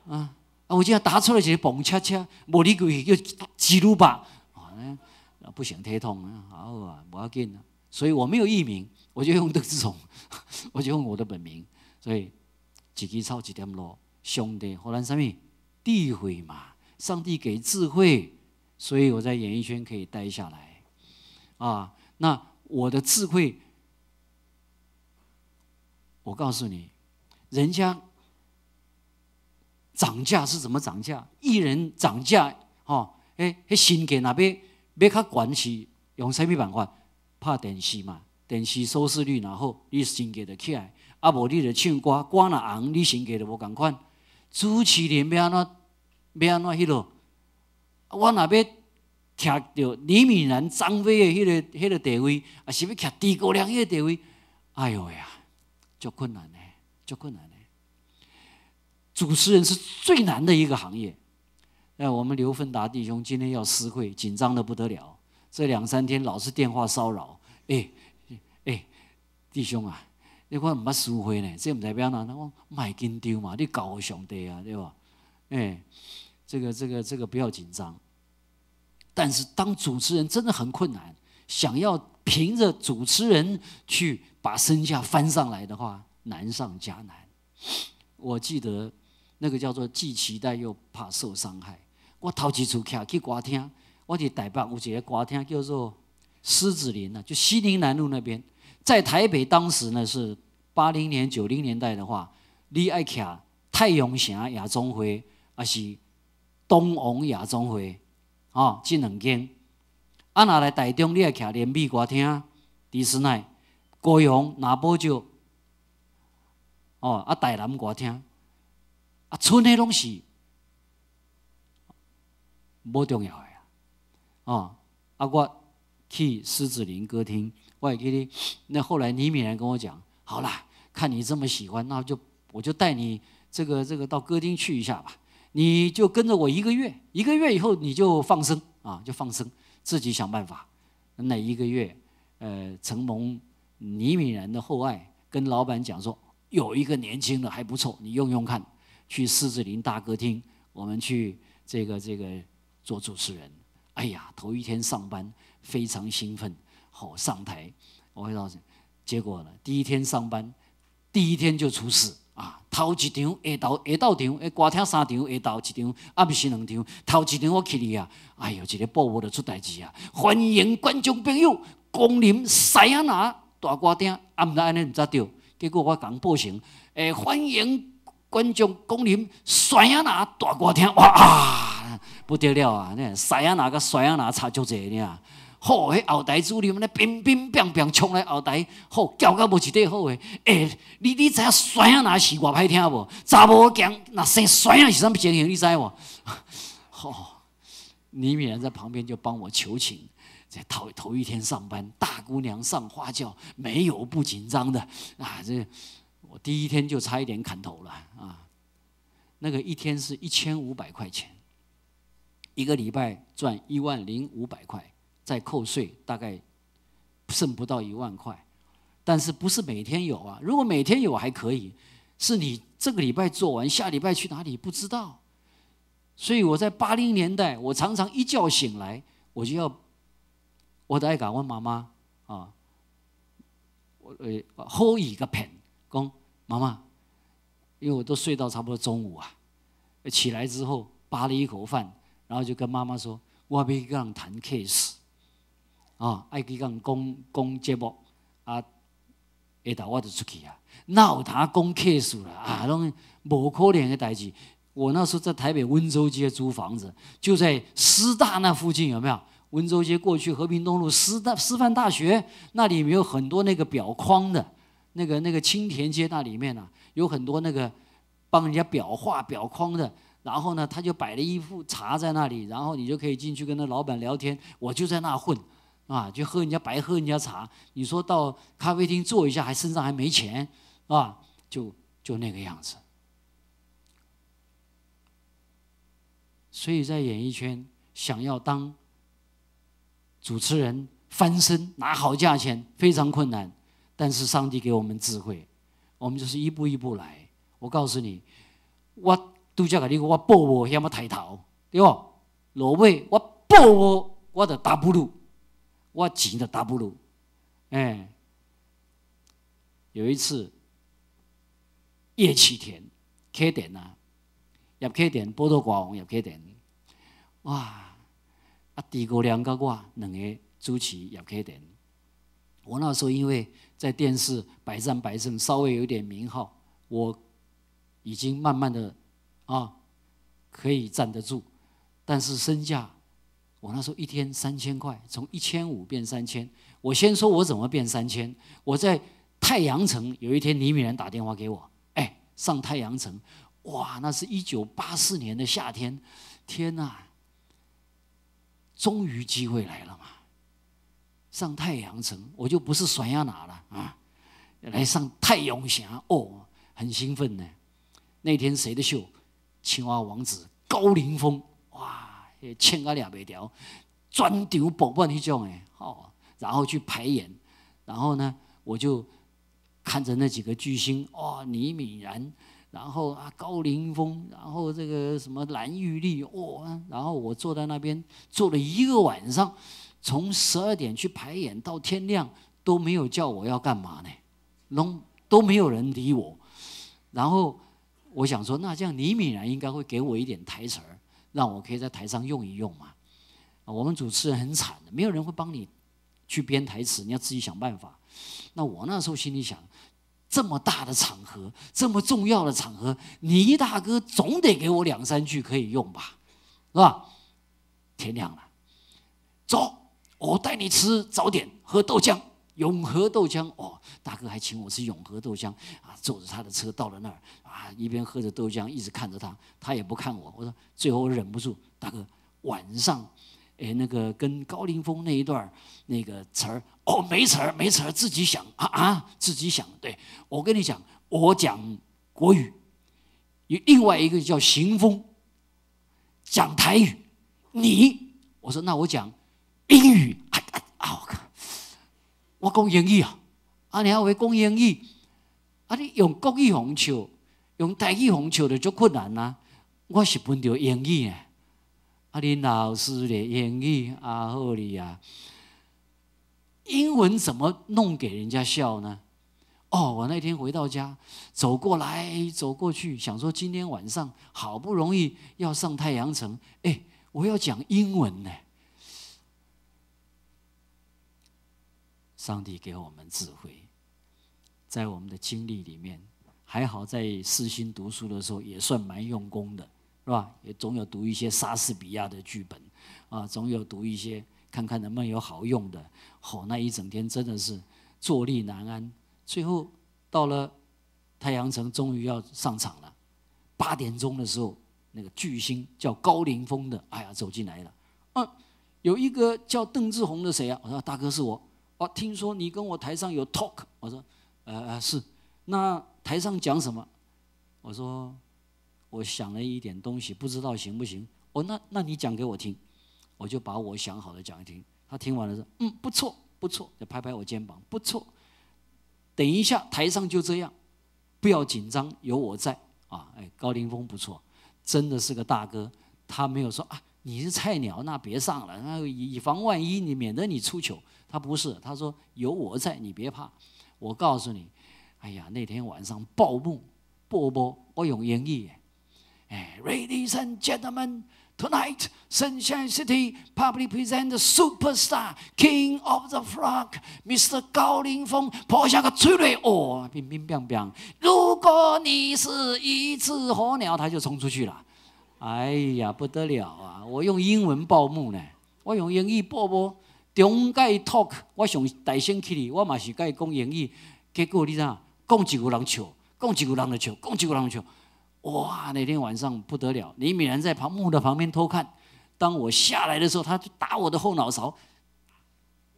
啊？啊！我这样答出来一个蹦恰恰，无你规叫吉鲁巴，啊，不成体统啊，好啊，无要紧啊。所以我没有艺名，我就用邓志宏，我就用我的本名。所以一支草一点露，上帝予咱啥物智慧嘛？上帝给智慧，所以我在演艺圈可以待下来。啊，那我的智慧，我告诉你，人家涨价是怎么涨价？艺人涨价，吼，彼身价若欲欲较悬是用啥物办法？拍电视嘛，电视收视率若好，你身价就起来；啊，无你就唱歌，歌若红，你身价就无仝款。主持人欲按怎欲按怎彼落？我若欲徛著李敏然、张飞的彼个地位，抑是欲徛诸葛亮彼个地位，哎哟呀，足困难的，足困难的。主持人是最难的一个行业。那我们刘奋达弟兄今天要司会，紧张的不得了。这两三天老是电话骚扰，哎哎，弟兄啊，你看毋捌司会呢，这毋知欲按怎，我莫紧张嘛，你交予上帝啊，对吧？哎，这个不要紧张。但是当主持人真的很困难，想要凭着主持人去把身价翻上来的话，难上加难。我记得那个叫做既期待又怕受伤害。我头一次徛去歌厅，我伫台北有一个歌厅叫做狮子林啊，就西宁南路那边，在台北当时呢是80年、90年代的话，你愛徛太陽城夜總會，抑是東王夜總會，吼，這兩間。啊，若來台中，你愛徛聯美歌廳、迪士尼、高雄拿寶石，哦，啊，台南歌廳，啊，賰的攏是無重要的啊，哦，啊，我去獅子林歌廳，我會記得，那後來倪敏然跟我講，好啦，看你這麼喜歡，那就我就帶你這個到歌廳去一下吧，你就跟着我一個月，一個月以後你就放生啊，就放生，自己想辦法。那一個月，承蒙倪敏然的厚愛，跟老闆講說，有一個年輕的還不錯，你用用看。去獅子林大歌廳，我們去這個做主持人。哎呀，頭一天上班非常興奮，好上台，我會告訴你，結果呢，第一天上班，第一天就出事啊！頭一場下晝下晝場，歌廳三場，下晝一場，暗時兩場，頭一場我去哩啊，哎喲，一个報報就出代誌啊！歡迎觀眾朋友光臨西安拿大歌廳，啊，毋知按呢毋知對，結果我共報成，歡迎觀眾光臨西安拿大歌廳，哇啊，不得了啊！那西安拿佮西安拿差足濟爾。好，彼後台主任咧乒乒乓乓衝來後台，好叫到無一塊好的。欸，你知影西安拿是偌歹聽無？查某囝若生西安是啥物情形？你知無？好，倪敏然在旁邊就幫我求情。這頭頭一天上班，大姑娘上花轎，沒有不緊張的啊！這我第一天就差一點砍頭了啊！那個一天是1500塊錢，一個禮拜賺10500塊。再扣稅，大概剩不到1萬塊，但是不是每天有啊？如果每天有還可以，是你這個禮拜做完，下禮拜去哪裡不知道。所以我在80年代，我常常一覺醒來，我就要，我都愛共阮媽媽啊，我好意共騙，講媽媽，因為我都睡到差不多中午啊，起來之後扒了一口飯，然後就跟媽媽說，我欲去佮人談 case。啊，愛去佮人講講節目，啊，下晝我就出去啊，哪有通講 case 啦？啊，攏無可能的代誌。我那時候在台北溫州街租房子，就在師大那附近，有沒有？溫州街過去和平東路師大師範大學那裡面有很多那個裱框的，那個青田街那裡面啊，有很多那個幫人家裱畫裱框的。然後呢，他就擺了一副茶在那裡，然後你就可以進去跟那老闆聊天。我就在那混。啊，就喝人家白喝人家茶，你說到咖啡廳坐一下，還身上還沒錢，啊，就那個樣子。所以在演藝圈，想要當主持人翻身拿好價錢非常困難，但是上帝給我們智慧，我們就是一步一步來。我告訴你，我拄才共你講，我報無遐麼抬頭，對無？落尾我報無，我就 W。我錢就 W，哎，有一次葉啟田啟田啊，葉啟田寶島歌王葉啟田，哇！啊，豬哥亮佮我兩個主持葉啟田。我那時候因為在電視百戰百勝，稍微有點名號，我已經慢慢的啊可以站得住，但是身價。我那時候一天3000塊，從1500變三千。我先說我怎麼變三千。我在太陽城有一天，倪敏然打電話給我，哎，上太陽城，哇，那是1984年的夏天，天哪，終於機會來了嘛！上太陽城，我就不是甩亞拿了啊，來上太陽城哦，很興奮呢。那天誰的秀？青蛙王子高凌風。穿甲掠袂牢，全場爆滿彼種的，哦，然後去排演，然後呢，我就看着那幾個巨星，哇，倪敏然，然後啊高凌風，然後這個什麼藍玉麗，哇，然後我坐在那邊坐了一個晚上，從12點去排演到天亮都沒有叫我要幹嘛呢，攏都沒有人理我，然後我想說，那這樣倪敏然應該會給我一點台詞兒。讓我可以在台上用一用嘛。我們主持人很慘的，沒有人會幫你去編台詞，你要自己想辦法。那我那時候心裡想，这么大的场合，这么重要的场合，倪大哥总得给我两三句可以用吧，是吧？天亮了，走，我带你吃早点，喝豆浆，永和豆浆。哦，大哥还请我吃永和豆浆啊！坐着他的车到了那儿啊，一边喝着豆浆，一直看着他，他也不看我。我说，最后我忍不住，大哥，晚上，哎，那个跟高凌风那一段那个词儿，哦，没词儿，没词儿，自己想啊啊，自己想。对，我跟你讲，我讲国语，有另外一个叫邢峰，讲台语。你，我说那我讲英语，啊啊，我靠，我讲英语啊，啊你还会讲英语？啊你用国语予笑，用台语予笑就足困难啊。我是分著英语的。啊，恁老师的英语啊好哩啊，英文怎么弄给人家笑呢？哦，我那天回到家，走过来走过去，想说今天晚上好不容易要上太阳城，哎，我要讲英文呢。上帝给我们智慧，在我们的经历里面，还好在世新读书的时候也算蛮用功的。是吧？也总有读一些莎士比亚的剧本，啊，总有读一些看看能不能有好用的。好，那一整天真的是坐立难安。最后到了太阳城，终于要上场了。8点钟的时候，那个巨星叫高凌风的，哎呀，走进来了。嗯，有一个叫邓志宏的谁啊？我说大哥是我。哦，听说你跟我台上有 talk。我说，是。那台上讲什么？我说，我想了一点东西，不知道行不行。哦，那你讲给我听，我就把我想好的讲一听。他听完了说：“嗯，不错，不错。”就拍拍我肩膀，不错。等一下台上就这样，不要紧张，有我在啊。哎，高凌风不错，真的是个大哥。他没有说啊，你是菜鸟，那别上了，那以防万一，你免得你出糗。他不是，他说有我在，你别怕。我告诉你，哎呀，那天晚上报幕播播，我用英语。哎，Ladies and gentlemen, tonight, Sunshine City public present the superstar King of the Frog, Mr. 高凌风，破下个催泪哦，乒乒乓乓。如果你是一只火鸟，他就冲出去了。哎呀，不得了啊！我用英文报幕呢，我用英语报幕。中间 talk，我上台先起去，我嘛是共伊讲英语。结果你知影，讲一句人笑，讲一句人就笑，讲一句人就笑。哇！那天晚上不得了，李美兰在旁幕的旁边偷看。当我下来的时候，他就打我的后脑勺。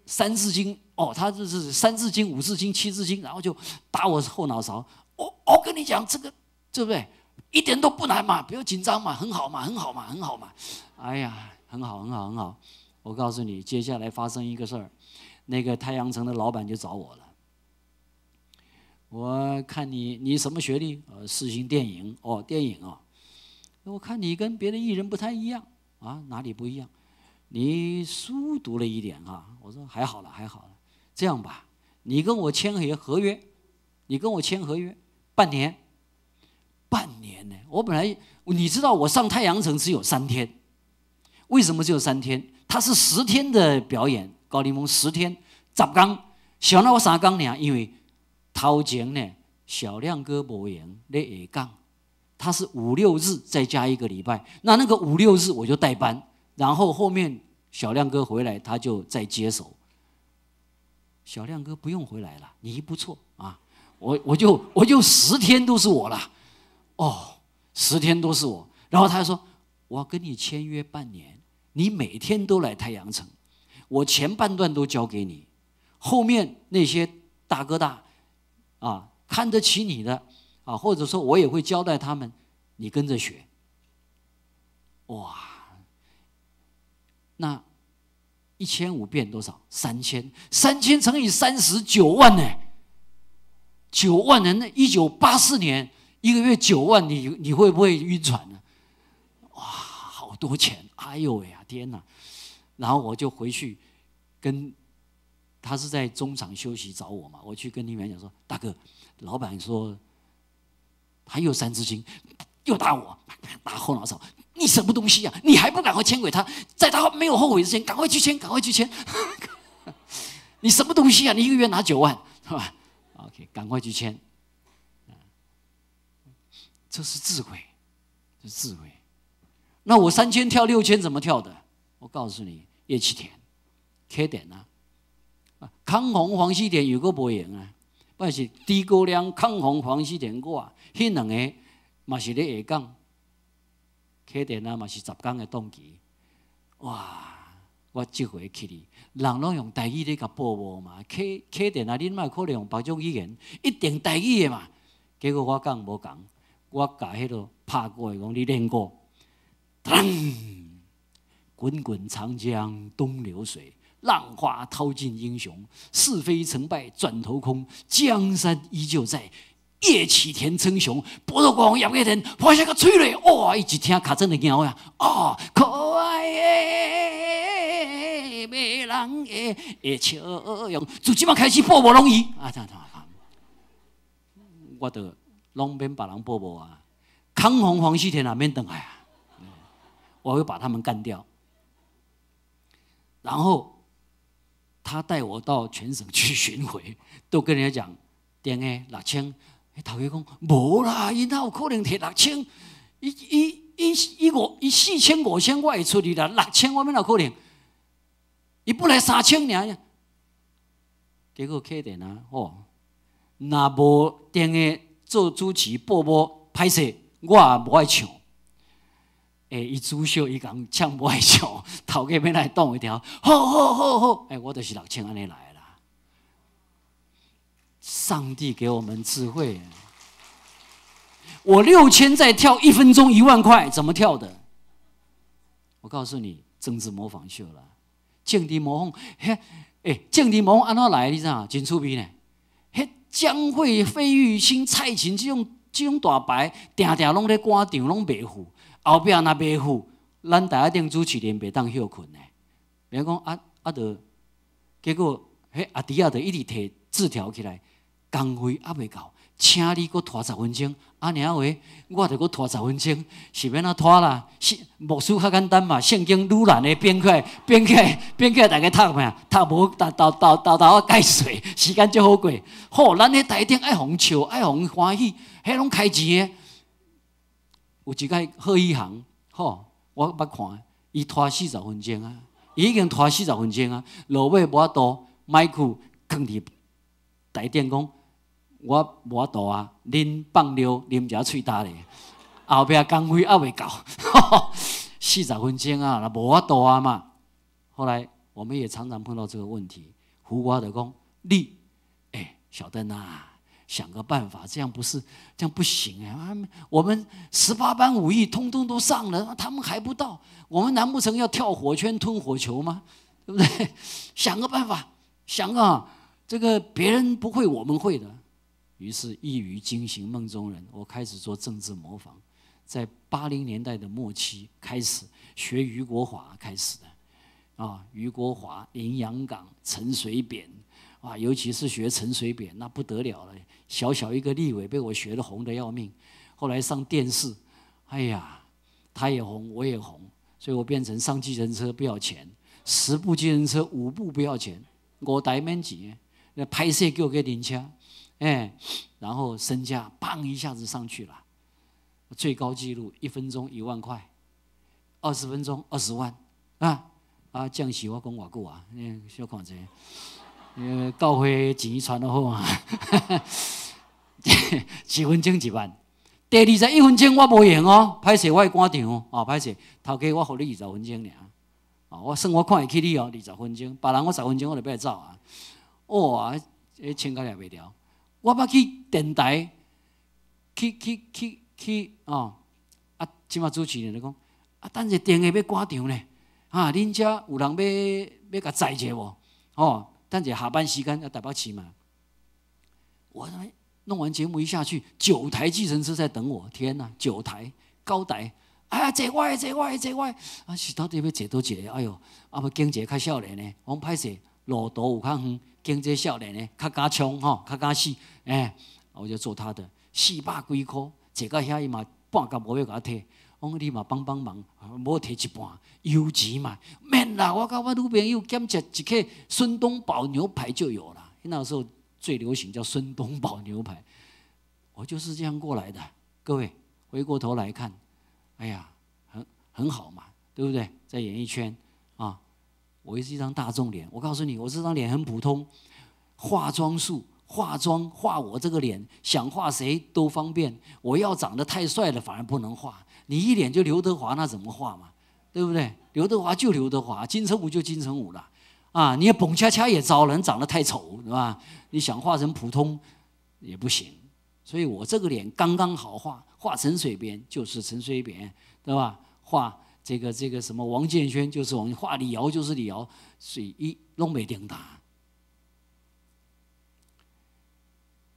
三字经哦，他这是三字经、五字经、七字经，然后就打我后脑勺。我跟你讲，这个对不对？一点都不难嘛，不要紧张嘛，很好嘛，很好嘛，很好嘛。哎呀，很好，很好，很好。我告诉你，接下来发生一个事儿，那个太阳城的老板就找我了。我看你，你什么学历？世新电影哦，电影哦。我看你跟别的艺人不太一样啊，哪里不一样？你书读了一点啊。我说还好了，还好了。这样吧，你跟我签合约，你跟我签合约，半年，半年呢？我本来你知道我上太阳城只有三天，为什么只有三天？他是十天的表演，高凌风十天，十工，小那我三工呢？因为头前呢，小亮哥无闲咧下岗，他是五六日再加一个礼拜，那个五六日我就代班，然后后面小亮哥回来，他就再接手。小亮哥不用回来了，你不错啊，我就十天都是我了，哦，十天都是我。然后他说，我要跟你签约半年，你每天都来太阳城，我前半段都交给你，后面那些大哥大啊，看得起你的啊，或者说我也会交代他们，你跟着学。哇，那1500变多少？三千，3000乘以30，9万呢？九万人，那1984年一个月九万，你会不会晕船呢？哇，好多钱！哎呦喂呀，天哪！然后我就回去跟他是在中场休息找我嘛，我去跟李美讲说：“大哥，老板说他又三字经，又打我，打后脑勺。你什么东西啊？你还不赶快签给他？在他没有后悔之前，赶快去签，赶快去签。你什么东西啊？你一个月拿九万，是吧？OK，赶快去签。這是智慧，這是智慧。那我3000跳6000怎麼跳的？我告訴你，葉啟田、啟田啊，康弘、黃西田又閣無閒啊，不是諸葛亮、康弘、黃西田我，彼兩个嘛是咧下崗，啟田啊嘛是10工的檔期，哇！我這回去哩，人攏用台語咧共報幕嘛，啟啟田啊，恁嘛可能用別種語言，一定台語的嘛。結果我講無仝，我共彼个拍鼓的講你練鼓，噔，滾滾長江東流水，浪花淘盡英雄，是非成敗轉頭空，江山依舊在。葉啟田稱雄，波多國王葉啟田，發下個催淚，哇！伊一聽，尻川就驚啊！哦，可愛的迷人的笑容，自這擺開始報幕攏伊啊！這樣我就攏免別人報幕啊。康弘、黃西田啊，免轉來啊！我會把他們幹掉。然後他帶我到全省去巡迴，都跟人家講，定的六千。頭家講無啦，伊哪有可能提六千？伊伊伊伊五伊四千五千我會出去啦，六千我欲哪有可能？伊本來3000爾，結果啟田啊，吼，若無定的做主持報幕歹勢，我也無愛唱。欸，伊主秀伊共唱無愛唱，頭家欲來擋一條，好好好好，欸，我就是6000按呢來啦。上帝給我們智慧，我六千在跳，1分鐘1萬塊，怎麼跳的？我告訴你，政治模仿秀啦，政治模仿，彼，欸，政治模仿按怎來？你知影？真趣味呢。彼江蕙、費玉清、蔡琴這種大牌，定定攏咧趕場，攏袂赴。後壁若袂赴，咱台仔頂主持人袂當歇睏呢。別講啊啊，就結果，彼阿弟仔就一直提字條起來，工費猶未夠，請你閣拖十分鐘。按呢話，我著閣拖十分鐘，是欲按怎拖啦？是牧師較簡單嘛，聖經愈難的編起來，編起來，編起來，大家讀無？讀無，沓沓沓沓沓仔解說，時間足好過。好，咱彼台頂愛予人笑，愛予人歡喜，彼攏開錢的。有一擺賀一航，吼，我捌看，伊拖40分鐘啊，伊已經拖四十分鐘啊，落尾無法度，麥克囥佇台頂講，我無法度啊，恁放尿啉一下喙焦咧，後壁工費猶未夠，四十分鐘啊，無法度啊嘛。後來我們也常常碰到這個問題，胡瓜就講，你，欸，小鄧啊，想個辦法，這樣不是這樣不行啊！我們18般武藝通通都上了，他們還不到，我們難不成要跳火圈吞火球嗎？對不對？想個辦法，想啊，這個別人不會，我們會的。於是，一語驚醒夢中人，我開始做政治模仿，在80年代的末期開始學俞國華開始的，啊，俞國華、林洋港、陳水扁。啊，尤其是學陳水扁，那不得了了。小小一個立委被我學得紅得要命。後來上電視，哎呀，他也紅，我也紅，所以我變成上計程車不要錢，10部計程車5部不要錢，五台免錢，那拍攝叫計程車，哎，然後身價砰一下子上去了，最高紀錄1分鐘1萬塊，20分鐘20萬，啊啊！降息我講偌久啊？你小看者。教會錢傳得好啊，1分鐘1萬，第21分鐘我無閒哦，歹勢我愛趕場哦，歹勢，頭家我予你二十分鐘爾，哦，我算我看會起你哦，二十分鐘，別人我十分鐘我就欲走啊，哇，彼穿甲掠袂牢，我捌去電台，去去去去哦，啊，這馬主持人就講，啊，等下電話欲趕場咧，啊，恁遮有人欲共載者無？哦。等下下班時間要台北市嘛，我弄完節目一下去，9台計程車在等我，天哪，9台高台，哎呀，坐我的，坐我的，坐我的，啊是到底欲坐佗一个？哎喲，啊欲揀一個較少年的，我講歹勢，路途有較遠，揀這少年的較敢衝吼，較敢死，欸，我就坐他的，400幾箍，坐到遐伊嘛半角無欲共我提。我講你嘛幫幫忙，無提一半，油錢嘛，免啦！我佮我女朋友兼食一客孫東寶牛排就有了。那時候最流行叫孫東寶牛排，我就是這樣過來的。各位，回过头来看，哎呀，很好嘛，对不对？在演艺圈啊，我是一张大众脸。我告诉你，我这张脸很普通，化妆术化妆画我这个脸，想画谁都方便。我要长得太帅了，反而不能画。你一脸就刘德华，那怎么画嘛？对不对？刘德华就刘德华，金城武就金城武了。啊，你蹦恰恰也招人长得太丑，对吧？你想画成普通也不行。所以我这个脸刚刚好画，画陈水扁就是陈水扁，对吧？画这个什么王建煊就是王，画李敖就是李敖，所以伊攏袂颠倒。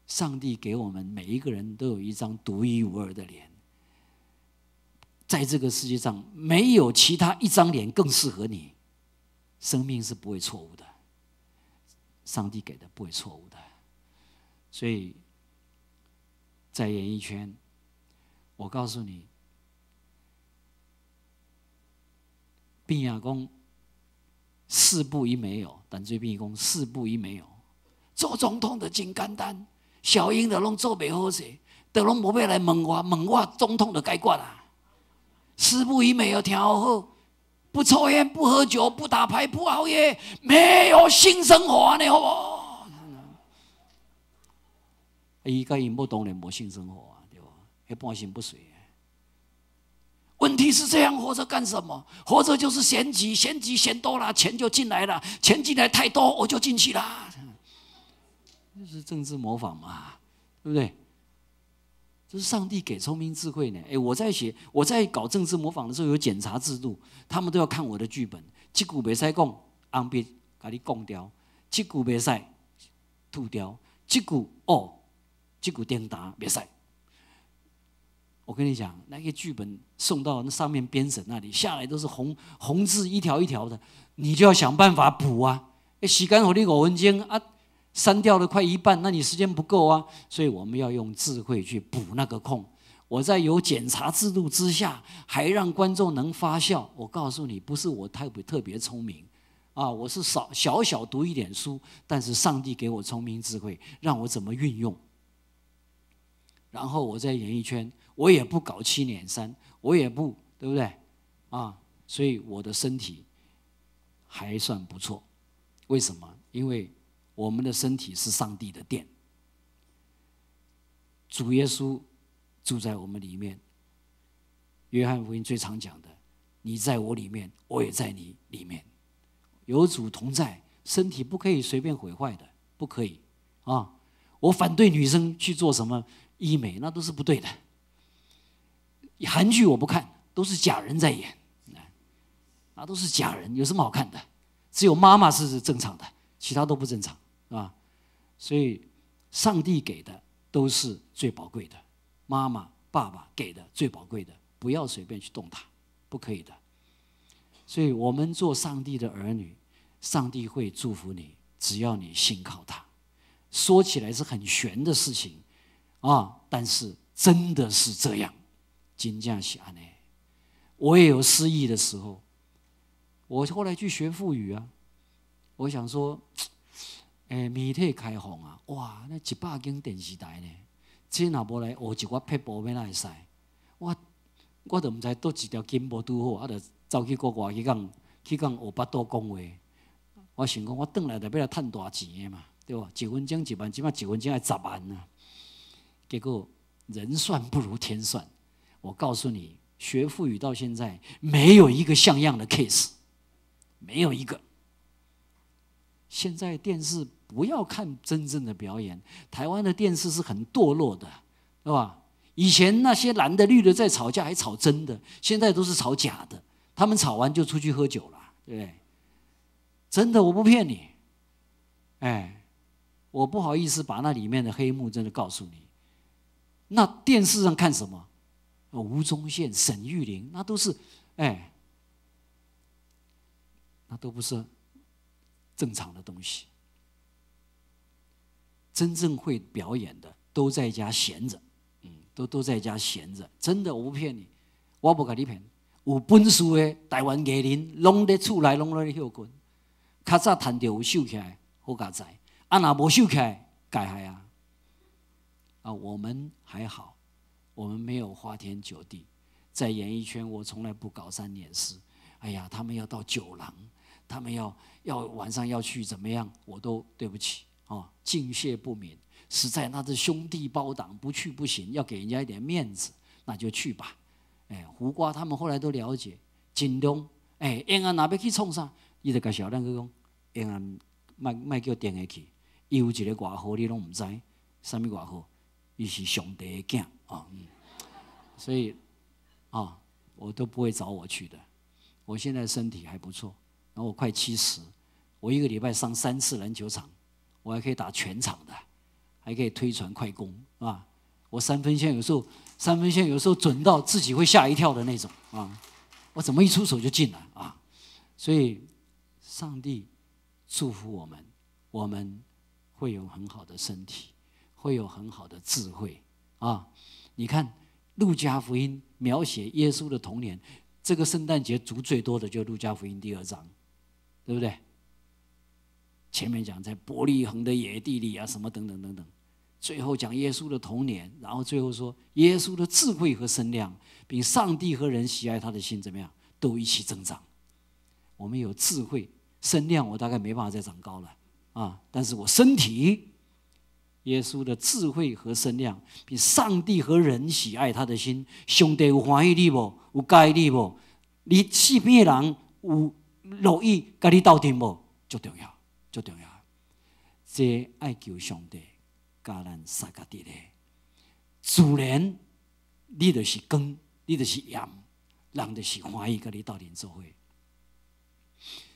上帝给我们每一个人都有一张独一无二的脸，在这个世界上没有其他一张脸更适合你。生命是不会错误的，上帝给的不会错误的。所以，在演艺圈，我告诉你，变亚讲四不一没有，但最变讲四不一没有，做总统的真简单。小英的拢做袂好势，都拢无欲来问我，问我总统就解决啦。四不一没有听好，不抽烟，不喝酒，不打牌，不熬夜，没有性生活呢，好无？伊佮𪜶某当然无性生活啊，对无？彼半身不遂。问题是这样活着干什么？活着就是选举，选举选多了，钱就进来了，钱进来太多，我就进去了。这是政治模仿嘛，对不对？这是上帝给聪明智慧呢。哎，我在写，我在搞政治模仿的时候有检查制度，他们都要看我的剧本。这句袂使讲，红笔共你讲掉；这句袂使吐掉；这句哦，这句颠倒袂使。我跟你讲，那个剧本送到那上面编审那里，下来都是红红字一条一条的，你就要想办法补啊。哎，时间予你5分钟啊。删掉了快一半，那你时间不够啊，所以我们要用智慧去补那个空。我在有检查制度之下，还让观众能发笑。我告诉你，不是我特别特别聪明啊，我是少小小读一点书，但是上帝给我聪明智慧，让我怎么运用。然后我在演艺圈，我也不搞七捻三，我也不，对不对？啊，所以我的身体还算不错。为什么？因为我们的身体是上帝的殿，主耶稣住在我们里面。约翰福音最常讲的：“你在我里面，我也在你里面。”有主同在，身体不可以随便毁坏的，不可以啊！我反对女生去做什么医美，那都是不对的。韩剧我不看，都是假人在演，那都是假人，有什么好看的？只有妈妈是正常的，其他都不正常。啊，所以上帝给的都是最宝贵的，妈妈、爸爸给的最宝贵的，不要随便去动它，不可以的。所以我们做上帝的儿女，上帝会祝福你，只要你信靠他。说起来是很玄的事情啊，但是真的是这样。真正是按呢，我也有失意的时候，我后来去学腹语啊，我想说，欸，媒体开放啊，哇，那100间电视台呢，这若无来学一寡撇步，欲哪会使？我都毋知佗一条筋无拄好，啊，就走去国外去共学腹肚讲话。我想讲，我转来就欲来趁大钱的嘛，对无？1分钟1万，这摆1分钟爱10万啊。结果人算不如天算，我告诉你，学腹语到现在没有一个像样的 case，没有一个。现在电视不要看真正的表演，台湾的电视是很堕落的，对吧？以前那些蓝的绿的在吵架，还吵真的，现在都是吵假的。他们吵完就出去喝酒了，对不对？真的，我不骗你。哎，我不好意思把那里面的黑幕真的告诉你。那电视上看什么？吴宗宪、沈玉琳，那都是，哎，那都不是正常的东西。真正会表演的都在家闲着，都在家闲着。真的，我不骗你，我无共你骗。有本事的台湾艺人，拢咧厝内，拢咧歇睏。较早趁著有收起来，好佳哉。啊，若无收起来，改害啊。啊，我们还好，我们没有花天酒地，在演艺圈我从来不搞三捻四。哎呀，他们要到酒廊，他们要晚上要去怎么样，我都对不起啊，敬谢不敏。实在那是兄弟包档，不去不行，要给人家一点面子，那就去吧。哎，胡瓜他们后来都了解，尽量哎，延安若欲去创啥，伊就共小亮哥讲，延安莫莫叫电话去，伊有一个外号你拢毋知，啥物外号？伊是上帝的囝啊，所以啊，我都不会找我去的。我现在身体还不错，然后我快70，我一个礼拜上三次篮球场，我还可以打全场的，还可以推传快攻，是吧？我三分线有时候准到自己会吓一跳的那种啊！我怎么一出手就进了啊？所以，上帝祝福我们，我们会有很好的身体，会有很好的智慧啊！你看《路加福音》描写耶稣的童年。这个圣诞节读最多的就是《路加福音》第二章，对不对？前面讲在伯利恒的野地里啊，什么等等等等，最后讲耶稣的童年，然后最后说耶稣的智慧和身量，并上帝和人喜爱他的心怎么样，都一起增长。我们有智慧、身量，我大概没办法再长高了啊，但是我身体，耶稣的智慧和身量，并上帝和人喜爱他的心，上帝有欢喜你无？有佮意你无？你身边的人有乐意佮你斗阵无？足重要，足重要。这爱求上帝共咱相佮伫咧，自然你就是光，你就是盐，人就是欢喜佮你斗阵做伙。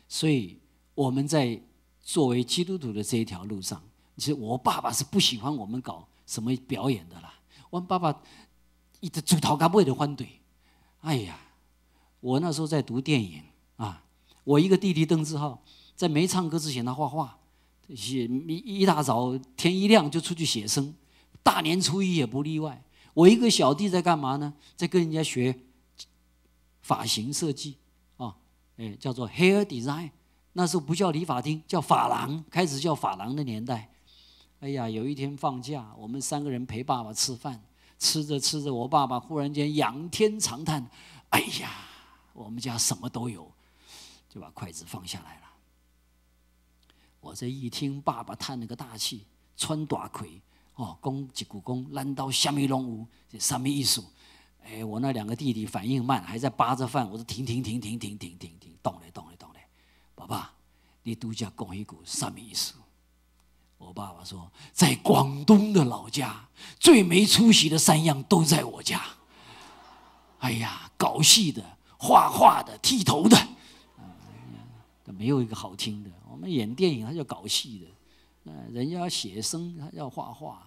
所以我们在作为基督徒的这一条路上，其实我爸爸是不喜欢我们搞什么表演的啦。我爸爸伊的自头到尾就反对。哎呀，我那时候在读电影啊，我一个弟弟邓志浩，在没唱歌之前，他画画，写一大早天一亮就出去写生，大年初一也不例外。我一个小弟在干嘛呢？在跟人家学发型设计啊，哎，叫做 hair design。那时候不叫理发厅，叫发廊，开始叫发廊的年代。哎呀，有一天放假，我们三个人陪爸爸吃饭，吃着吃着，我爸爸忽然间仰天长叹：“哎呀，我们家什么都有。”就把筷子放下来了。我这一听，爸爸叹了个大气，喘大气，哦，讲一句讲，咱兜啥物拢有，是啥物意思？哎，我那两个弟弟反应慢，还在扒着饭，我说停停停停停停停停，动咧动咧动咧，爸爸，你拄才讲彼句啥物意思？我爸爸说，在广东的老家，最没出息的三样都在我家。哎呀，搞戏的、画画的、剃头的，没有一个好听的。我们演电影，他叫搞戏的；人家写生，他叫画画；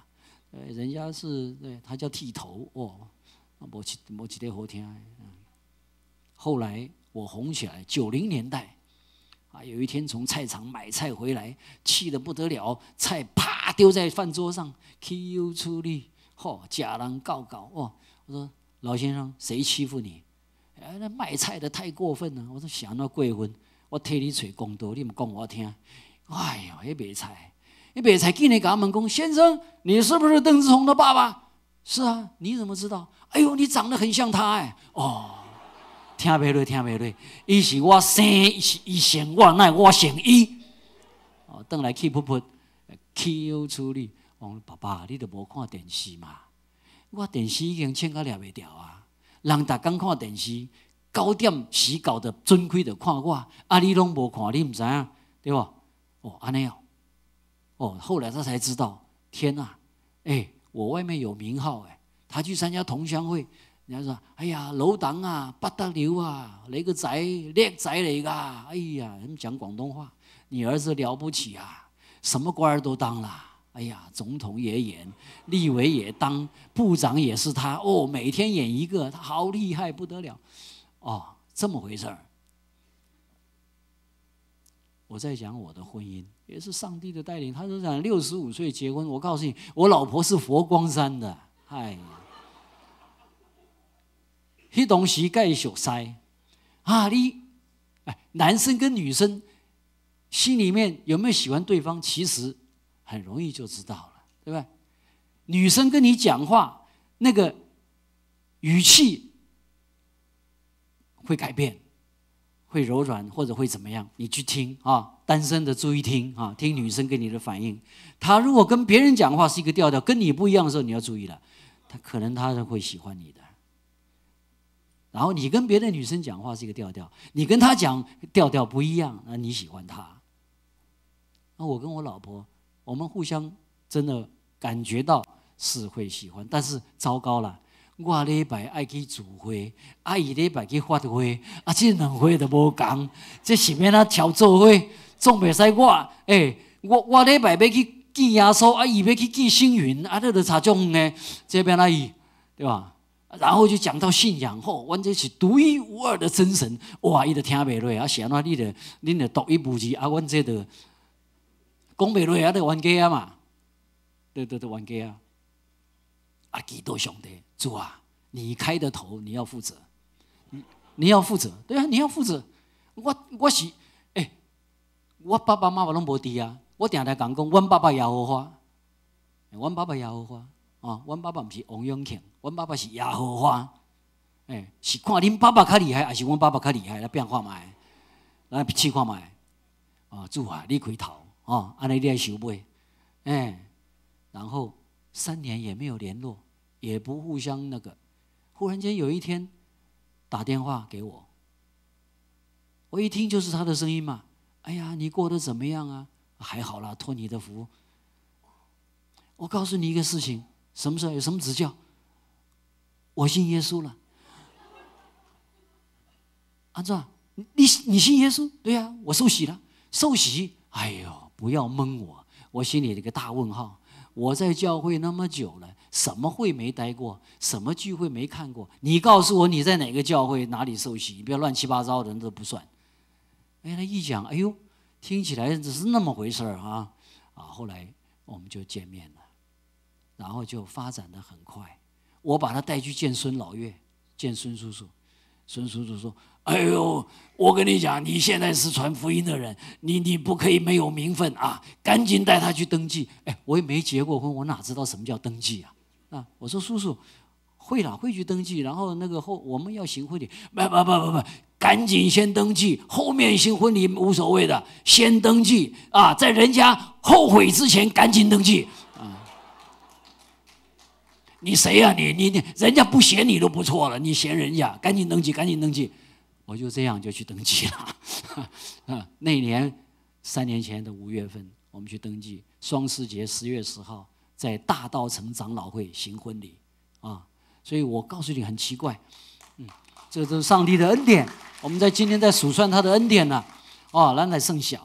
人家是对，他叫剃头。哦，无一无一个好听。后来我红起来，90年代。啊，有一天从菜场买菜回来，气得不得了，菜啪丢在饭桌上，气有处理，吼，食人告告哦。我说老先生，谁欺负你？哎，那卖菜的太过分了。我说啥那过分，我替你揣公道，你毋讲我听。哎呦，彼卖菜，彼卖菜竟然共我问讲，先生，你是不是邓志宏的爸爸？是啊，你怎么知道？哎呦，你长得很像他哎。哦。听袂落，听袂落，伊是我生，是伊生我，哪会我生伊？哦，转来气噗噗，气有处理。我讲爸爸，你都无看电视嘛？我电视已经穿甲掠袂牢啊！人逐工看电视，9点时到就准开就看我，啊，你拢无看，你毋知影对无？哦，按呢哦，哦，后来他才知道，天啊，哎，我外面有名号哎，他去参加同乡会。人家说：“哎呀，老邓啊，不得了啊，你個仔叻仔嚟噶！哎呀，他們講廣東話，你兒子了不起啊，什麼官兒都當了。哎呀，總統也演，立委也當，部長也是他哦，每天演一個，他好厲害不得了。哦，這麼回事兒。我在講我的婚姻，也是上帝的帶領。他說講65歲結婚，我告訴你，我老婆是佛光山的，哎。”彼當時共伊熟似啊！你哎，男生跟女生心裡面有沒有喜歡對方，其實很容易就知道了，對不對？女生跟你講話，那個语气会改变，会柔软或者会怎么样？你去听啊，单身的注意听啊，听女生给你的反应。她如果跟别人讲话是一个调调，跟你不一样的时候，你要注意了，她可能她是会喜欢你的。然后你跟别的女生讲话是一个调调，你跟她讲调调不一样，那你喜欢她。那我跟我老婆，我们互相真的感觉到是会喜欢，但是糟糕了，我礼拜爱去聚会，啊伊礼拜去发会，啊这两会都无仝，这是欲按怎乔做伙？总袂使我，欸，我礼拜欲去见耶稣，啊伊欲去见星云，啊这就差足远的，这欲按怎伊，对吧？然后就讲到信仰，吼，阮这是独一无二的真神，哇，伊就听袂落，啊是按怎？你就恁就独一无二，啊，阮这就讲袂落啊，就冤家啊嘛，对对对，冤家啊！啊，祈祷上帝，主啊，你开的头，你要负责，你要负责，对啊，你要负责。我是，欸，我爸爸妈妈拢无伫啊，我定定讲讲，阮爸爸耶和华，阮爸爸耶和华，哦，阮爸爸毋是王永庆，阮爸爸是耶和华，欸，是看恁爸爸较厉害，还是阮爸爸较厉害？来变看觅，来试看觅。啊，主啊，你开头，哦，按呢你爱收尾，欸，然后3年也没有联络，也不互相那个，忽然间有一天打电话给我，我一听就是他的声音嘛。哎呀，你过得怎么样啊？还好啦，托你的福。我告诉你一个事情，什么时候有什么指教？我信耶稣了。按怎，你信耶稣？对呀，我受洗了，受洗。哎呦，不要蒙我，我心里一个大问号。我在教会那么久了，什么会没待过，什么聚会没看过？你告诉我你在哪个教会哪里受洗？你不要乱七八糟的，那都不算。哎，他一讲，哎呦，听起来只是那么回事儿啊！啊，后来我们就见面了，然后就发展的很快。我把他带去见孙老岳，见孙叔叔。孙叔叔说：“哎呦，我跟你讲，你现在是传福音的人，你不可以没有名分啊！赶紧带他去登记。”哎，我也没结过婚，我哪知道什么叫登记啊？啊，我说叔叔，会了，会去登记。然后那个后我们要行婚礼，不不不不不，赶紧先登记，后面行婚礼无所谓的，先登记啊，在人家后悔之前赶紧登记啊！你谁呀？你，人家不嫌你都不错了，你嫌人家？赶紧登记，赶紧登记！我就这样就去登记了。啊，那年3年前的5月份，我们去登记，双十节10月10号在大稻埕长老会行婚礼啊。所以我告诉你，很奇怪，这都是上帝的恩典。我们在今天在数算他的恩典呢。哦，咱来算数。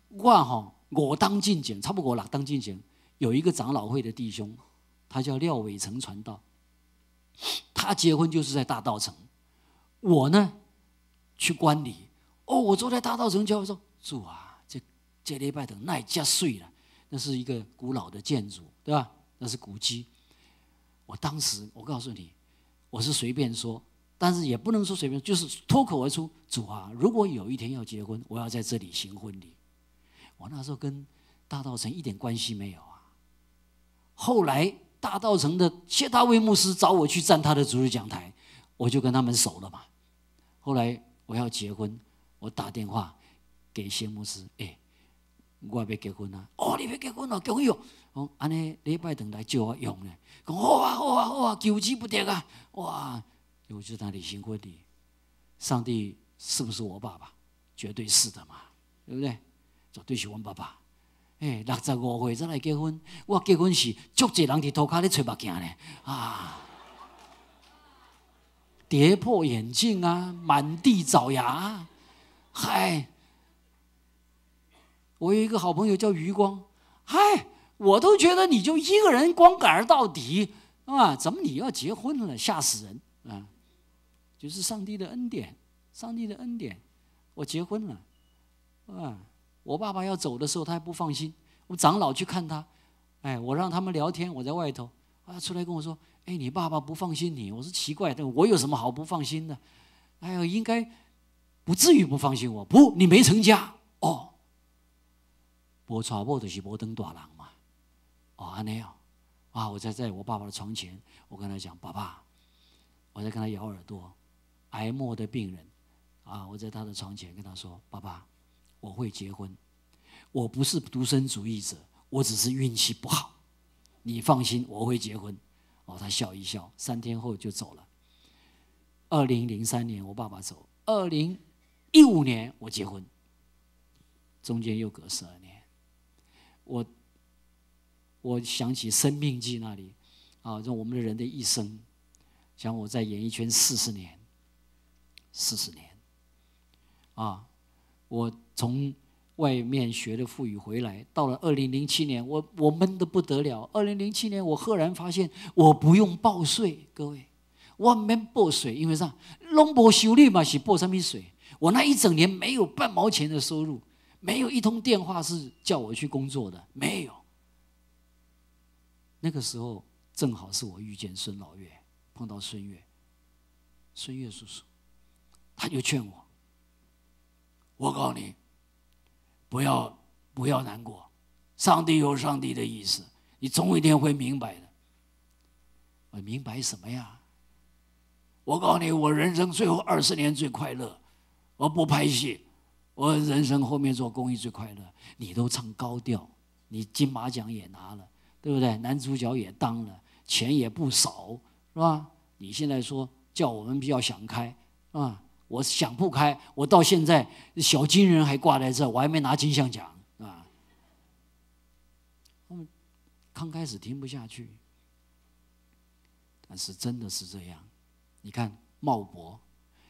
我吼5冬进前，差不多6冬进前，有一个长老会的弟兄，他叫廖伟成传道，他结婚就是在大稻埕。我呢去观礼，哦，我坐在大稻埕教会说：“主啊，这礼拜堂哪会遮媠啦，那是一个古老的建筑，对吧？那是古迹。”我当时我告诉你，我是随便说，但是也不能说随便，就是脱口而出：“主啊，如果有一天要结婚，我要在这里行婚礼。”我那时候跟大稻埕一点关系没有啊。后来大稻埕的谢大卫牧师找我去站他的主日讲台，我就跟他们熟了嘛。后来我要结婚，我打电话给谢牧师，哎，我欲结婚啊！哦，你欲结婚哦，恭喜哦！讲按呢礼拜堂来借我用咧，讲好啊好啊好啊，求之不得啊！哇，我就在那里行婚礼。上帝是不是我爸爸？绝对是的嘛，对不对？绝对是阮爸爸。哎，65岁才来结婚，我结婚时，足济人伫涂跤咧揣目镜咧，啊！跌破眼镜啊，满地找牙，嗨！我有一个好朋友叫余光，嗨，我都觉得你就一个人光杆到底啊，怎么你要结婚了？吓死人啊！就是上帝的恩典，上帝的恩典，我结婚了，啊！我爸爸要走的时候，他还不放心，我长老去看他，哎，我让他们聊天，我在外头，他出来跟我说：“哎，你爸爸不放心你。”我说：“奇怪，我有什么好不放心的？哎呦，应该不至于不放心我。不，你没成家哦，无娶某就是无当大人嘛。哦，按呢哦，啊，我在我爸爸的床前，我跟他讲：爸爸，我在跟他咬耳朵，癌末的病人，啊，我在他的床前跟他说：“爸爸，我会结婚，我不是独身主义者，我只是运气不好，你放心，我会结婚。”哦，他笑一笑，3天后就走了。2003年我爸爸走，2015年我结婚，中间又隔12年。我想起《申命记》那里，啊，就我们的人的一生，像我在演艺圈四十年，四十年，啊，我从外面学了腹语回来，到了二零零七年，我闷得不得了。二零零七年，我赫然发现我不用报税，各位，我免报税，因为啥？攏無收入嘛，是报啥物税？我那一整年没有半毛钱的收入，没有一通电话是叫我去工作的，没有。那个时候正好是我遇见孙老岳，碰到孙岳，孙岳叔叔，他就劝我，我告诉你，不要难过，上帝有上帝的意思，你总有一天会明白的。我明白什么呀？我告诉你，我人生最后20年最快乐，我不拍戏，我人生后面做公益最快乐。你都唱高调，你金马奖也拿了，对不对？男主角也当了，钱也不少，是吧？你现在说叫我们比较想开，啊？我想不开，我到现在小金人还挂在这，我还没拿金像奖，啊！刚开始听不下去，但是真的是这样。你看茂博、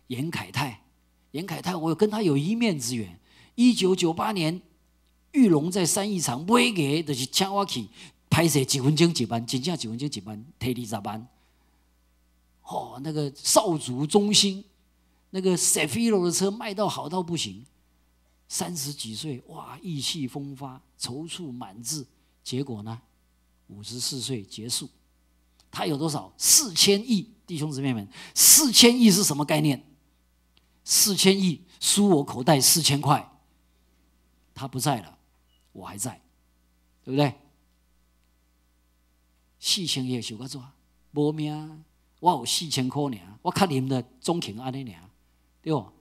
严凯泰，严凯泰，我跟他有一面之缘。1998年，玉龙在三义场买个，就是请我去拍摄一分钟一万，真正一分钟一万，提20万。哦，那个少主中心。那个 Cefiro 的车卖到好到不行，30几岁哇，意气风发，踌躇满志，结果呢，54岁结束。他有多少？四千亿，弟兄姊妹们，四千亿是什么概念？四千亿输我口袋4000块，他不在了，我还在，对不对？四千亿想怎？无命，我有4000箍尔，我较啉的总情按呢尔。对无？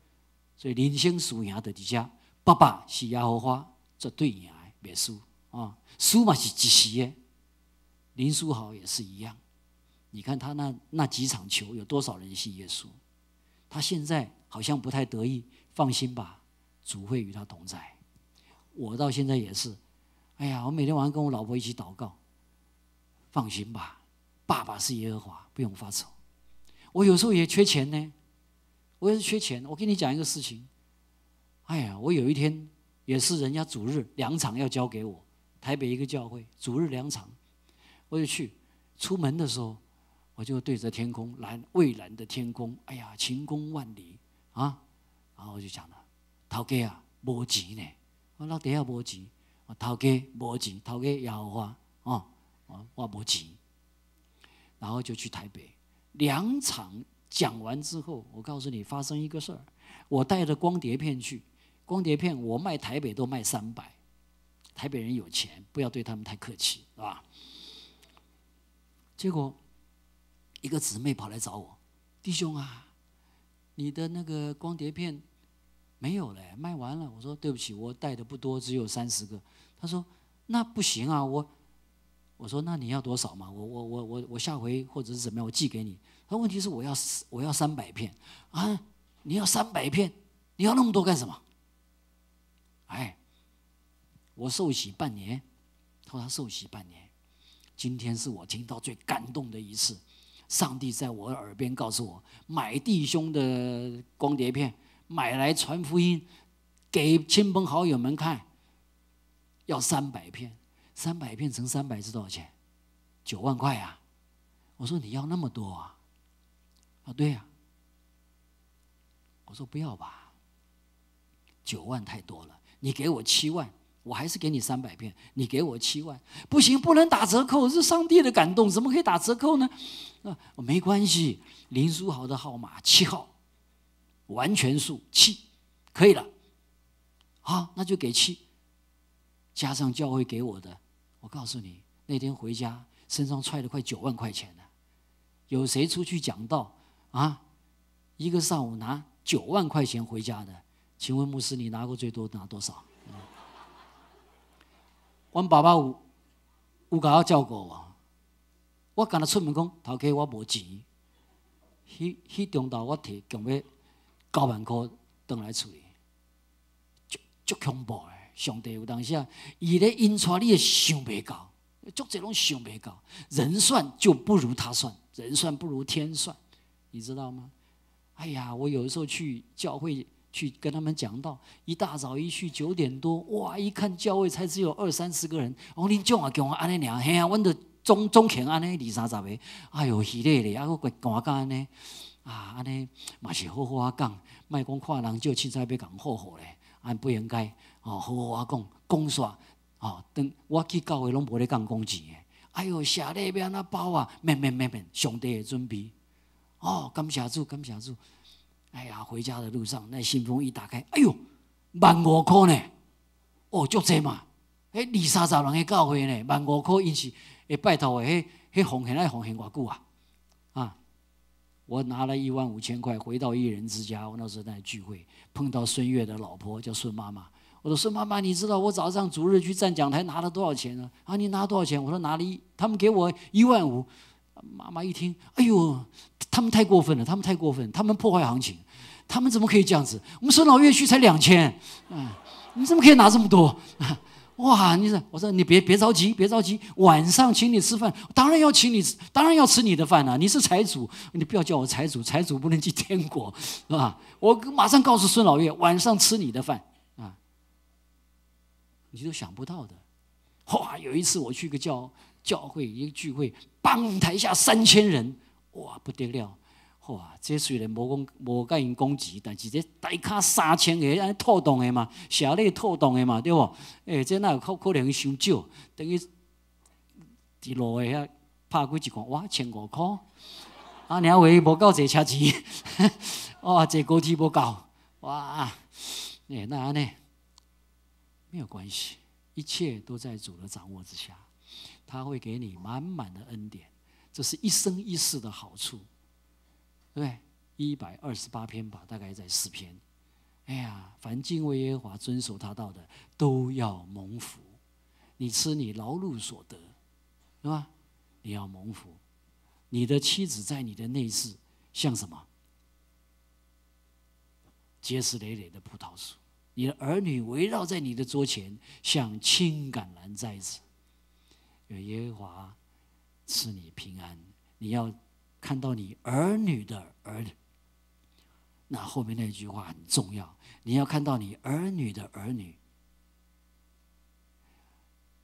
所以人生输赢就伫遮，爸爸是耶和华，绝对赢的，袂输啊！输嘛是一时的。林书豪也是一样，你看他那几场球，有多少人信耶稣？他现在好像不太得意，放心吧，主会与他同在。我到现在也是，哎呀，我每天晚上跟我老婆一起祷告，放心吧，爸爸是耶和华，不用发愁。我有时候也缺钱呢。我也是缺钱。我跟你讲一个事情，哎呀，我有一天也是人家主日两场要交给我，台北一个教会主日两场，我就去。出门的时候，我就对着天空蓝蔚蓝的天空，哎呀，晴空万里啊，然后我就讲了，头家啊，无钱呢，我老弟啊无钱，我头家无钱，头家耶和华哦，我无钱，然后就去台北两场。讲完之后，我告诉你发生一个事儿，我带着光碟片去，光碟片我卖台北都卖300，台北人有钱，不要对他们太客气，是吧？结果一个姊妹跑来找我，弟兄啊，你的那个光碟片没有了，卖完了。我说对不起，我带的不多，只有30个。他说那不行啊，我说那你要多少嘛？我下回或者是怎么样，我寄给你。他问题是我要三百片啊！你要三百片，你要那么多干什么？哎，我受洗半年，他说他受洗半年，今天是我听到最感动的一次。上帝在我耳边告诉我，买弟兄的光碟片，买来传福音，给亲朋好友们看，要三百片，三百片乘三百是多少钱？9万块啊！我说你要那么多啊？啊，对呀。我说不要吧，九万太多了，你给我七万，我还是给你三百片。你给我七万，不行，不能打折扣，是上帝的感动，怎么可以打折扣呢？啊，没关系，林书豪的号码7号，完全数七，可以了。好，那就给七，加上教会给我的，我告诉你，那天回家身上揣了快9万块钱呢。有谁出去讲道啊？啊，一個上午拿9萬塊錢回家的，請問牧師，你拿過最多拿多少？阮爸爸有共我照顧無？我敢若出門講，頭家我無錢。彼中晝我提強欲9萬箍轉來厝裡，足足恐怖的。上帝有當時啊，伊咧引帶你會想袂到，足濟攏想袂到。人算就不如他算，人算不如天算，你知道嗎？哎呀，我有的時候去教會去跟他們講道，一大早一去9點多，哇！一看教會才只有二三十個人，我恁種啊叫我按呢爾，嘿啊，阮就總總虔按呢二三十个，哎喲，虛咧咧，啊，閣寒甲按呢，啊，按呢嘛是好好仔講，莫講看人少，凊彩欲共唬唬咧，按不應該，哦，好好仔講，講煞，哦，當我去教會攏無咧講講錢的，哎喲，謝禮欲按怎包啊？免免免免，上帝會準備，哦，感謝主，感謝主。哎呀，回家的路上，那信封一打開，哎喲，15,000箍呢！哦，足濟嘛！彼二三十人的教會呢，萬五箍，𪜶是會拜託的，彼奉獻愛奉獻偌久啊？啊！我拿了15,000塊回到一人之家，我那時候在聚會，碰到孫越的老婆叫孫媽媽。我說孫媽媽，你知道我早上主日去站講台拿了多少錢呢？啊，你拿多少錢？我說拿了一，他們給我1萬5。媽媽一聽，哎呦，他們太過分了，他們太過分，他們破壞行情，他們怎麼可以這樣子？我們孫老月去才2000，啊，你怎麼可以拿這麼多？哇！你說，我說你別着急，別着急，晚上請你吃飯，當然要請你，當然要吃你的飯了。你是財主，你不要叫我財主，財主不能進天國，是吧？我馬上告訴孫老月，晚上吃你的飯啊！你都想不到的。哇！有一次我去個教會一個聚會，梆台下3000人，哇，不得了！哇，這雖然無講無共𪜶講錢，但是這台跤3000個按呢透動的嘛，社咧透動的嘛，對無？欸，這哪有可能傷少？等於佇路的遐拍開一看，哇，1500箍，啊，爾話無夠坐車錢，哇，坐高鐵無夠，哇，欸，那按呢？沒有關係，一切都在主的掌握之下，他會給你滿滿的恩典，這是一生一世的好處。對，128篇吧，大概在詩篇。哎呀，凡敬畏耶和華、遵守他道的，都要蒙福。你吃你勞碌所得，是吧？你要蒙福。你的妻子在你的內室，像什麼？結實累累的葡萄樹。你的兒女圍繞在你的桌前，像青橄欖栽子。願耶和華賜你平安。你要看到你兒女的兒女，那後面那句話很重要。你要看到你兒女的兒女，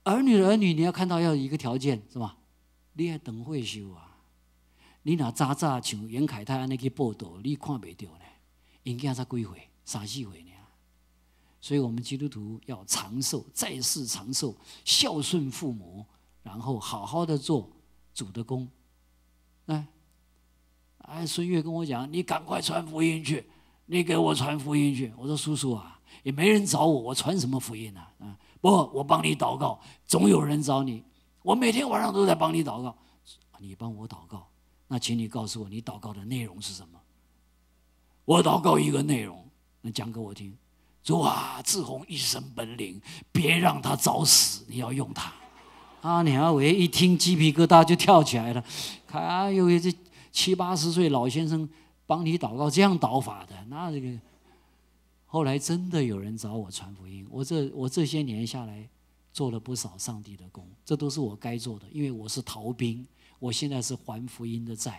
兒女的兒女，你要看到要一個條件是吧？你愛長歲壽啊！你若早早像嚴凱泰按呢去報道，你看袂著呢。𪜶囝才幾歲？三四歲爾。所以我們基督徒要長壽，在世長壽，孝順父母，然後好好的做主的工。來。哎，孫越跟我講：“你趕快傳福音去，你給我傳福音去。”我說：“叔叔啊，也沒人找我，我傳什麼福音呢？啊，不，我幫你禱告，總有人找你。我每天晚上都在幫你禱告，你幫我禱告，那請你告訴我，你禱告的內容是什麼？我禱告一個內容，你講給我聽。主啊，志宏一身本領，別讓他早死，你要用他。啊，你阿偉一聽雞皮疙瘩就跳起來了，哎呦，這七八十歲老先生幫你禱告，這樣禱法的，那這個後來真的有人找我傳福音。我這些年下來做了不少上帝的工，這都是我該做的，因為我是逃兵，我現在是還福音的債，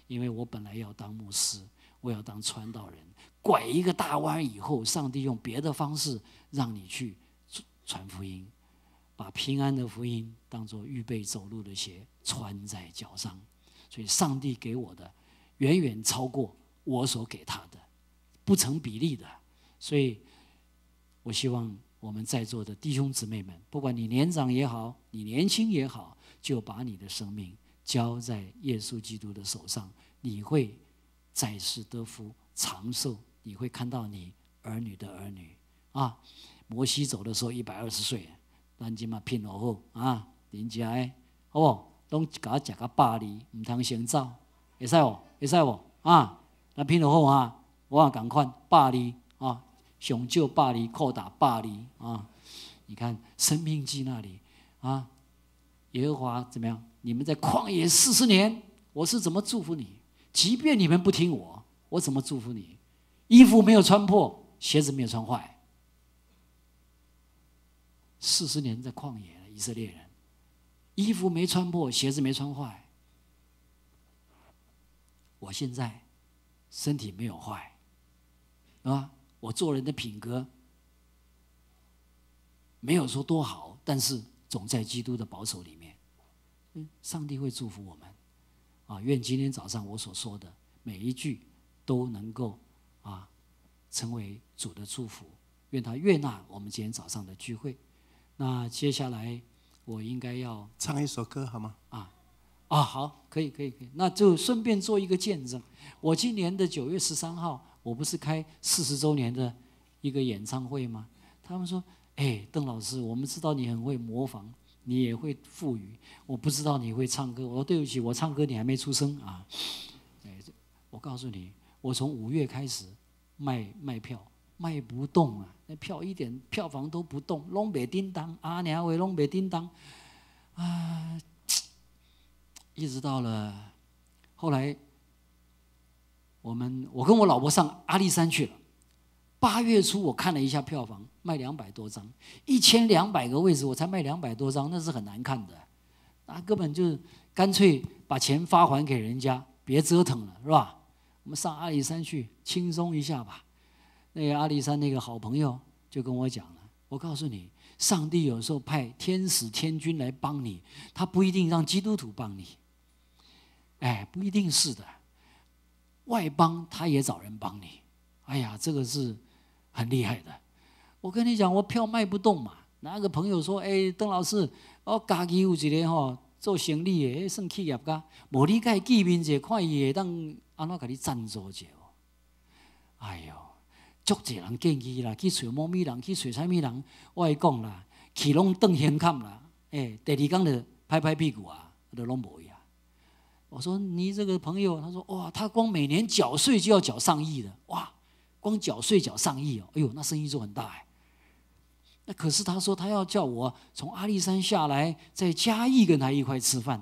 因為我本來要當牧師，我要當傳道人，拐一個大彎以後，上帝用別的方式讓你去傳福音，把平安的福音當作預備走路的鞋穿在腳上。所以，上帝給我的遠遠超過我所給他的，不成比例的。所以，我希望我們在座的弟兄姊妹們，不管你年長也好，你年輕也好，就把你的生命交在耶穌基督的手上，你會在世得福、長壽，你會看到你兒女的兒女啊。摩西走的時候120歲，咱這馬拼落好啊，恁遮的好無？攏共我食甲飽哩，毋通先走，會使無？會使無？啊，那拼就好啊，我也仝款120啊，上少百二，擴大百二啊。你看《申命記》那裡啊，耶和華怎麼樣？你們在曠野40年，我是怎麼祝福你？即便你們不聽我，我怎麼祝福你？衣服沒有穿破，鞋子沒有穿壞。四十年在曠野，以色列人衣服沒穿破，鞋子沒穿壞。我現在身體沒有壞，啊，我做人的品格沒有說多好，但是總在基督的保守裡面。上帝會祝福我們，啊，願今天早上我所說的每一句都能夠成為主的祝福。願他悅納我們今天早上的聚會。那接下來我應該要唱一首歌好嗎？啊，好，可以，可以，可以。那就順便做一個見證。我今年的9月13號，我不是開40週年的一個演唱會嗎？他們說：“哎，鄧老師，我們知道你很會模仿，你也會腹語，我不知道你會唱歌。”我說：“對不起，我唱歌你還沒出生啊。”哎，我告訴你，我從5月開始賣票，賣不動啊，那票一點票房都不動，攏袂叮當，阿娘話攏袂叮當啊。一直到了後來，我跟我老婆上阿里山去了。8月初我看了一下票房，賣200多張，1200個位置我才賣200多張，那是很難看的。那根本就乾脆把錢發還給人家，別折騰了，是吧？我們上阿里山去輕鬆一下吧。那個阿里山那個好朋友就跟我講了，我告訴你，上帝有時候派天使天軍來幫你，他不一定讓基督徒幫你。哎，不一定是的，外邦他也找人幫你。哎呀，這個是很厲害的。我跟你講，我票賣不動嘛。那個朋友說：“哎，鄧老師，我家己有一個吼做生意的，算企業家，無你共伊見面者，看伊會當按怎共你贊助者無？”哎喲，足濟人建議啦，去揣某物人，去揣啥物人，我會講啦，去攏轉胸坎啦。哎，第二工就拍拍屁股啊，就攏無去啊。我說你這個朋友，他說哇，他光每年繳稅就要繳上億的，哇，光繳稅繳上億哦，哎呦，那生意做很大哎。那可是他說他要叫我從阿里山下來，在嘉義跟他一塊吃飯，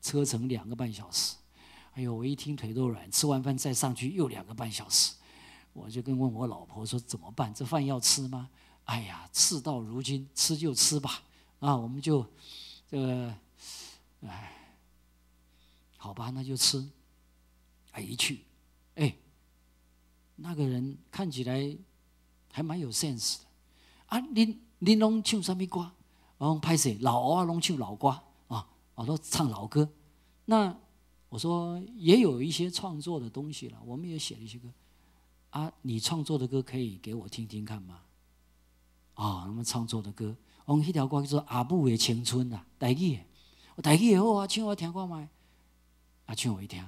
車程2個半小時。哎呦，我一聽腿都軟，吃完飯再上去又2個半小時，我就跟問我老婆說怎麼辦？這飯要吃嗎？哎呀，事到如今，吃就吃吧。啊，我們就這個，哎。好吧，那就吃。哎，一去，哎，那個人看起來還蠻有 sense 的。啊，恁攏唱啥物歌？我講歹勢，老鷗仔攏唱老歌啊，我都唱老歌。那我說也有一些創作的東西了，我們也寫了一些歌。啊，你創作的歌可以給我聽聽看嗎？啊，他們創作的歌，我講彼條歌叫做《阿母的青春》啊，台語的，台語的好啊，唱我聽看覓。啊，唱予伊聽。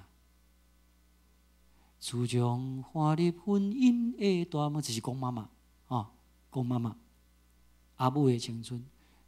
自從踏入婚姻的大門，這是講媽媽啊，講媽媽。阿母的青春，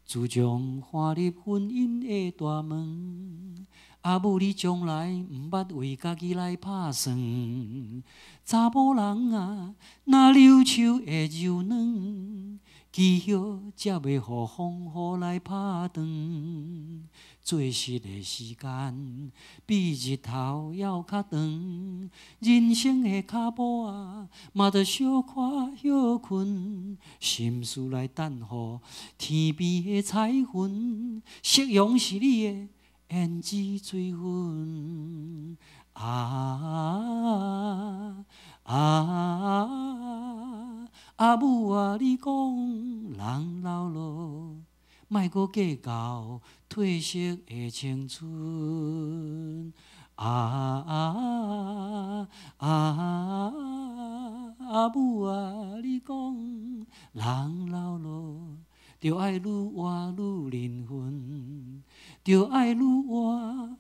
自從踏入婚姻的大門，阿母你從來毋捌為家己來拍算。查某人啊，若留手會柔軟，枝葉才袂予風雨來拍斷。作息的時間比日頭猶較長，人生的跤步啊，嘛著小可歇睏，心事來等予天邊的彩雲，夕陽是你的胭脂水粉。啊啊！阿母啊，你講人老了，莫閣計較褪色的青春。啊啊啊！阿母啊，你講人老了，著愛愈活愈靈魂，著愛愈活，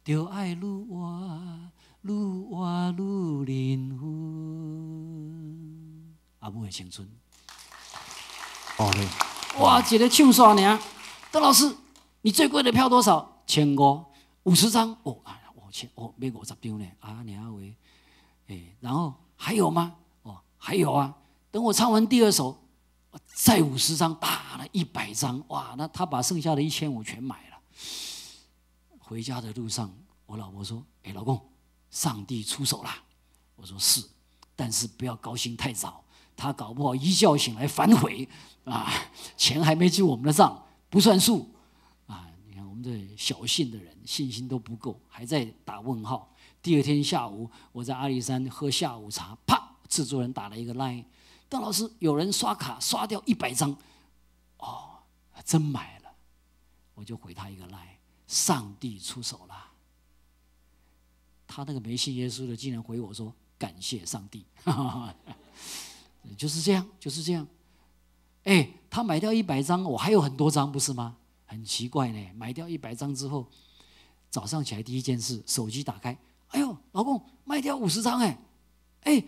著愛愈活，愈活愈靈魂。阿母的青春。哦，哇，一个唱煞爾，鄧老師，你最貴的票多少？1500，50張。哦，哎，我5000哦，買50張呢，啊，爾話，哎，然後還有嗎？哦，還有啊。等我唱完第二首，再50張，打了100張，哇！那他把剩下的1500全買了。回家的路上，我老婆說：“哎，老公，上帝出手了。”我說：“是，但是不要高興太早，他搞不好一覺醒來反悔啊，錢還沒進我們的賬，不算數啊！你看我們這小信的人，信心都不夠，還在打問號。第二天下午，我在阿里山喝下午茶，啪，製作人打了一個 line，鄧老師，有人刷卡刷掉100張，哦，真買了，我就回他一個 line，上帝出手了。他那個沒信耶穌的，竟然回我說感謝上帝，就是這樣，就是這樣。哎，他買掉100張，我還有很多張，不是嗎？很奇怪呢。買掉100張之後，早上起來第一件事，手機打開，哎呦，老公賣掉50張，哎，哎，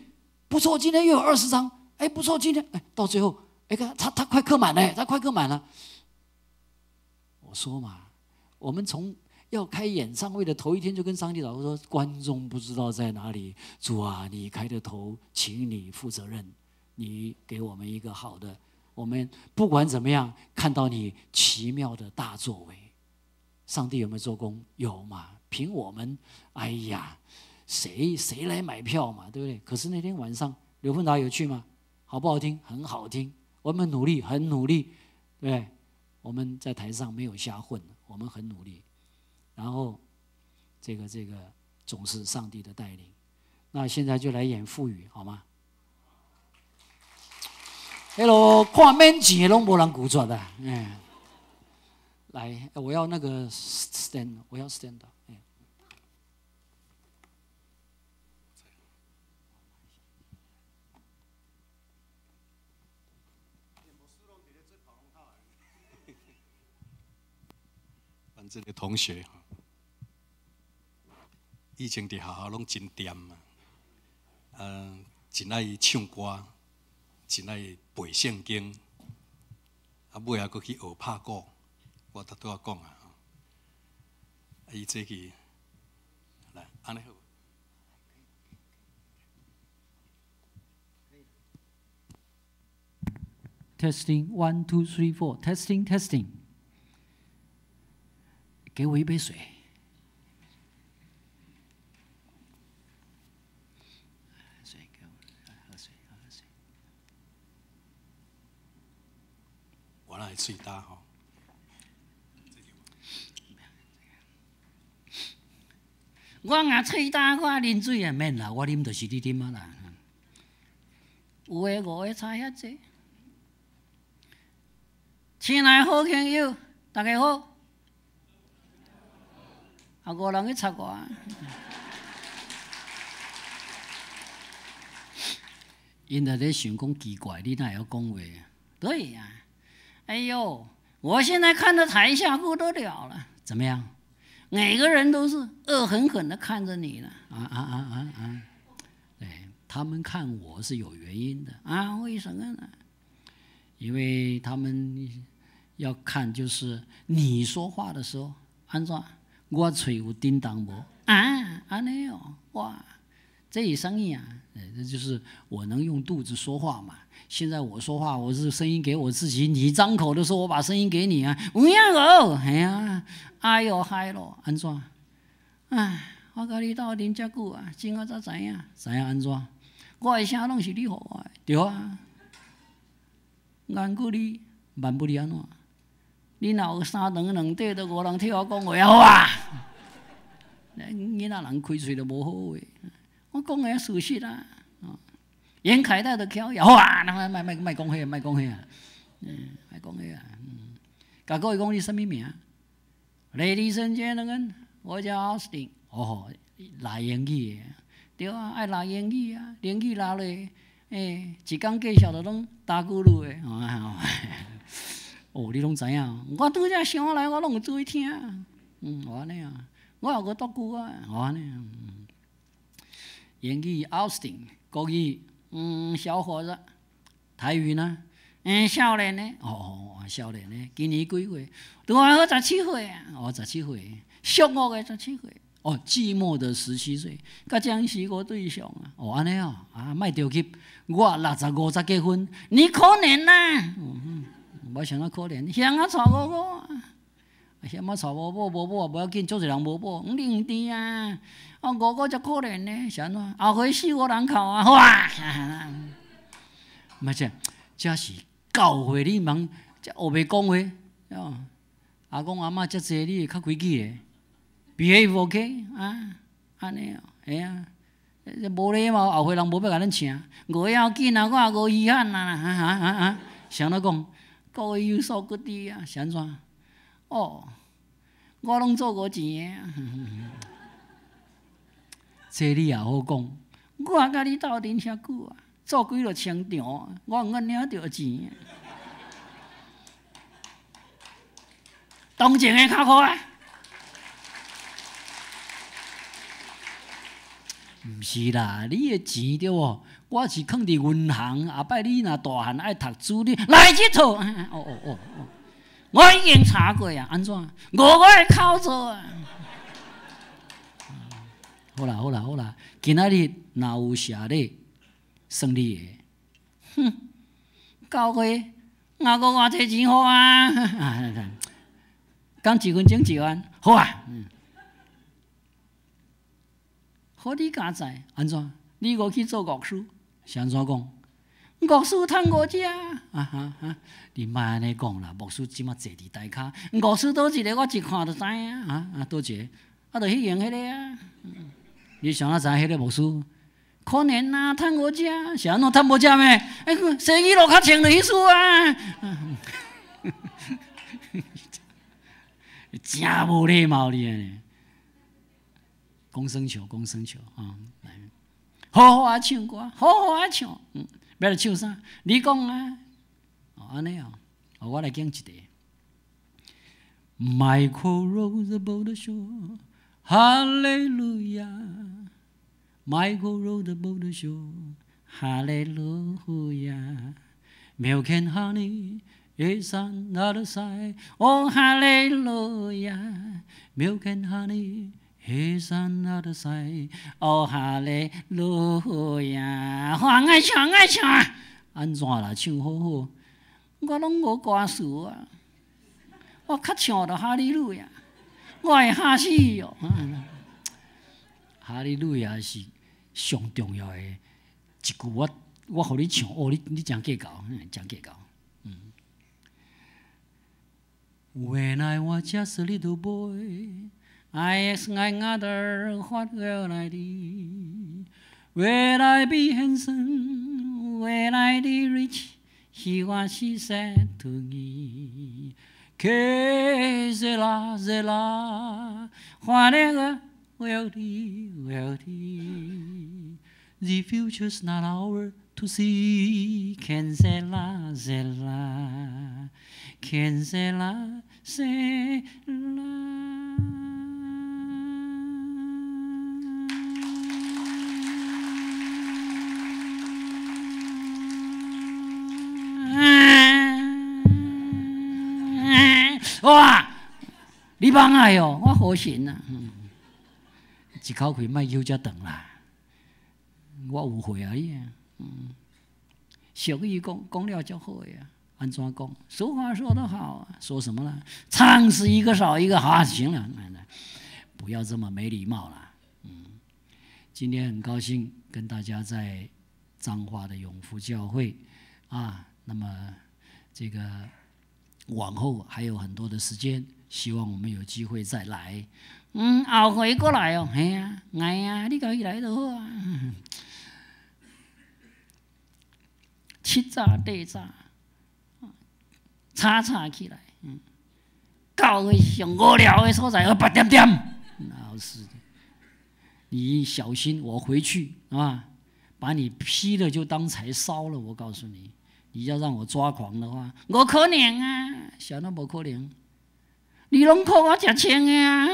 不錯，今天又有20張，哎，不錯，今天哎，到最後，哎，看他快客滿了，他快客滿了。我說嘛，我們從要開演唱會的頭一天就跟上帝禱告說：觀眾不知道在哪裡，主啊，你開的頭，請你負責任，你給我們一個好的。我們不管怎麼樣，看到你奇妙的大作為，上帝有沒有做工？有嘛？憑我們，哎呀，誰來買票嘛？對不對？可是那天晚上，劉奮達有去嗎？好不好聽？很好聽。我們努力，很努力，對不對？我們在台上沒有瞎混，我們很努力。然後，這個總是上帝的帶領。那現在就來演腹語，好嗎？彼囉看免錢的攏無人拒絕啊！哎，來，我要那個 stand，我要 stand。哎，咱這個同學，以前佇學校攏真恬啊，真愛唱歌，真愛背聖經，啊，尾仔閣去學拍鼓，我拄拄仔講啊，啊，伊這去來，按呢好。 Testing one two three four. Testing testing. 給我一杯水。水給我，喝水，喝水。我來喙焦吼。我若喙焦，我啉水也免啦，我啉就是你啉啊啦。有的無的差遐濟。親愛好朋友，大家好。啊，無人去插我。𪜶在咧想講奇怪，你哪會曉講話？對呀，哎呦，我現在看到台下不得了了，怎麼樣？每個人都是惡狠狠的看着你了。啊啊啊啊啊！對，他們看我是有原因的啊？為什麼呢？因為他們要看，就是你說話的時候，按怎？我喙有叮當無？啊，按呢哦，哇，這是啥物啊？這就是我能用肚子說話嘛。現在我說話，我是聲音給我自己。你張口的時候，我把聲音給你啊。有影無？嘿啊，哎喲嗨咯，按怎？哎，我佮你鬥陣遮久啊，今仔才知影，知影按怎？我的聲攏是你予我的，對啊。難過你，萬不你按怎？你若有三長兩短，都無人替我講話啊！好啊，囡仔人開喙就無好話，我講的事實啊。嚴凱泰就翹好啊！莫莫莫講彼個，莫講彼個，嗯，莫講彼個。嗯，共各位講你啥物名？Ladies and gentlemen，我叫奧斯汀。哦，拉英語的，對啊，愛拉英語啊，英語拉落，欸，一工介紹就攏焦咕嚕的。哦，你攏知影？我拄才想來，我攏有注意聽。嗯，我按呢啊，我有閣讀句啊，我按呢。英語奧斯汀，國語，嗯，小伙子，台語呢？嗯，少年的，哦，少年的，今年幾歲？拄仔好17歲啊，哦，十七歲，屬虎的十七歲。哦，寂寞的17歲，佮僵屍個對象啊！哦，按呢哦，啊，莫著急，我65才結婚，你可憐吶！無啥物可憐，嫌仔娶五五啊，嫌仔娶無某無某也無要緊，足濟人無某，你毋知啊？哦，五五才可憐呢，是按怎？後悔死五人口啊！哇！毋是，這是教會你茫，這烏白講話，哦，阿公阿嬤遮濟，你會較規矩的。Behave OK 啊，按呢哦，嘿啊，這無禮貌，後歲人無欲共咱請，無要緊啊，我也無遺憾啊，哈哈哈哈！是按怎講？各位有所不知啊，是按怎？哦，我攏做無錢的啊，這你也好講，我佮你鬥陣遐久啊，做幾落清場，我毋免領著錢。同情的較好啊！毋是啦，你的錢對無？我是囥佇銀行，後擺你若大漢愛讀書，你來這套。哦哦哦哦，我已經查過啊，按怎？五五的口座啊。好啦好啦好啦，今仔日若有謝禮，算你的。哼，教會若閣偌濟錢予啊？講一分鐘一萬，好啊。好你佳哉，按怎？你閣去做牧師，是按怎講？牧師趁五只，啊哈哈！你莫按呢講啦，牧師這馬坐佇台跤，牧師佗一个，我一看就知影，啊啊，佗一个，啊，就彼間彼个啊。你想哪知彼个牧師？可憐啊，趁五只，是按怎趁無食咩？欸，洗衣落較穿就彼事啊！真無禮貌你按呢。講耍笑，講耍笑，啊！好好啊唱歌，好好啊唱，欲來唱啥？你講啊，哦，按呢哦，我來講一個。Michael rows the boat ashore, Hallelujah. Michael row the boat ashore, Hallelujah. Milk and honey is on the other side, oh Hallelujah. Milk and honey is on the other side, oh 哈利路亞！愛唱愛唱，按怎啦？唱好好，我攏無歌詞啊！我較唱著哈利路亞，我會嚇死哦！哈利路亞是上重要的一句，我予你唱，哦，你真計較，真計較。When I was just a little boy, I asked my mother, what will I be? Will I be handsome? Will I be rich? Hear what she said to me. Que sera, sera, whatever will be, will be. The future's not ours to see. Que sera, sera, que sera, sera. 哇！你茫愛哦，我好神啊！一口氣莫休遮長啦，我有會啊你啊。俗語講講了就好呀，按怎講？俗話說得好，說什麼呢？唱死一個少一個，好，行了，不要這麼沒禮貌啦。今天很高興跟大家在彰化的永福教會啊，那麼這個。往後還有很多的時間，希望我們有機會再來。後回過來哦，嘿啊，來啊，你家己來就好啊。七早八早，吵吵起來，教會上無聊的所在，我白點點。老師，你小心，我回去啊，把你劈了就當柴燒了。我告訴你。你要讓我抓狂的話，無可能啊！啥都無可能，你攏靠我食穿的啊！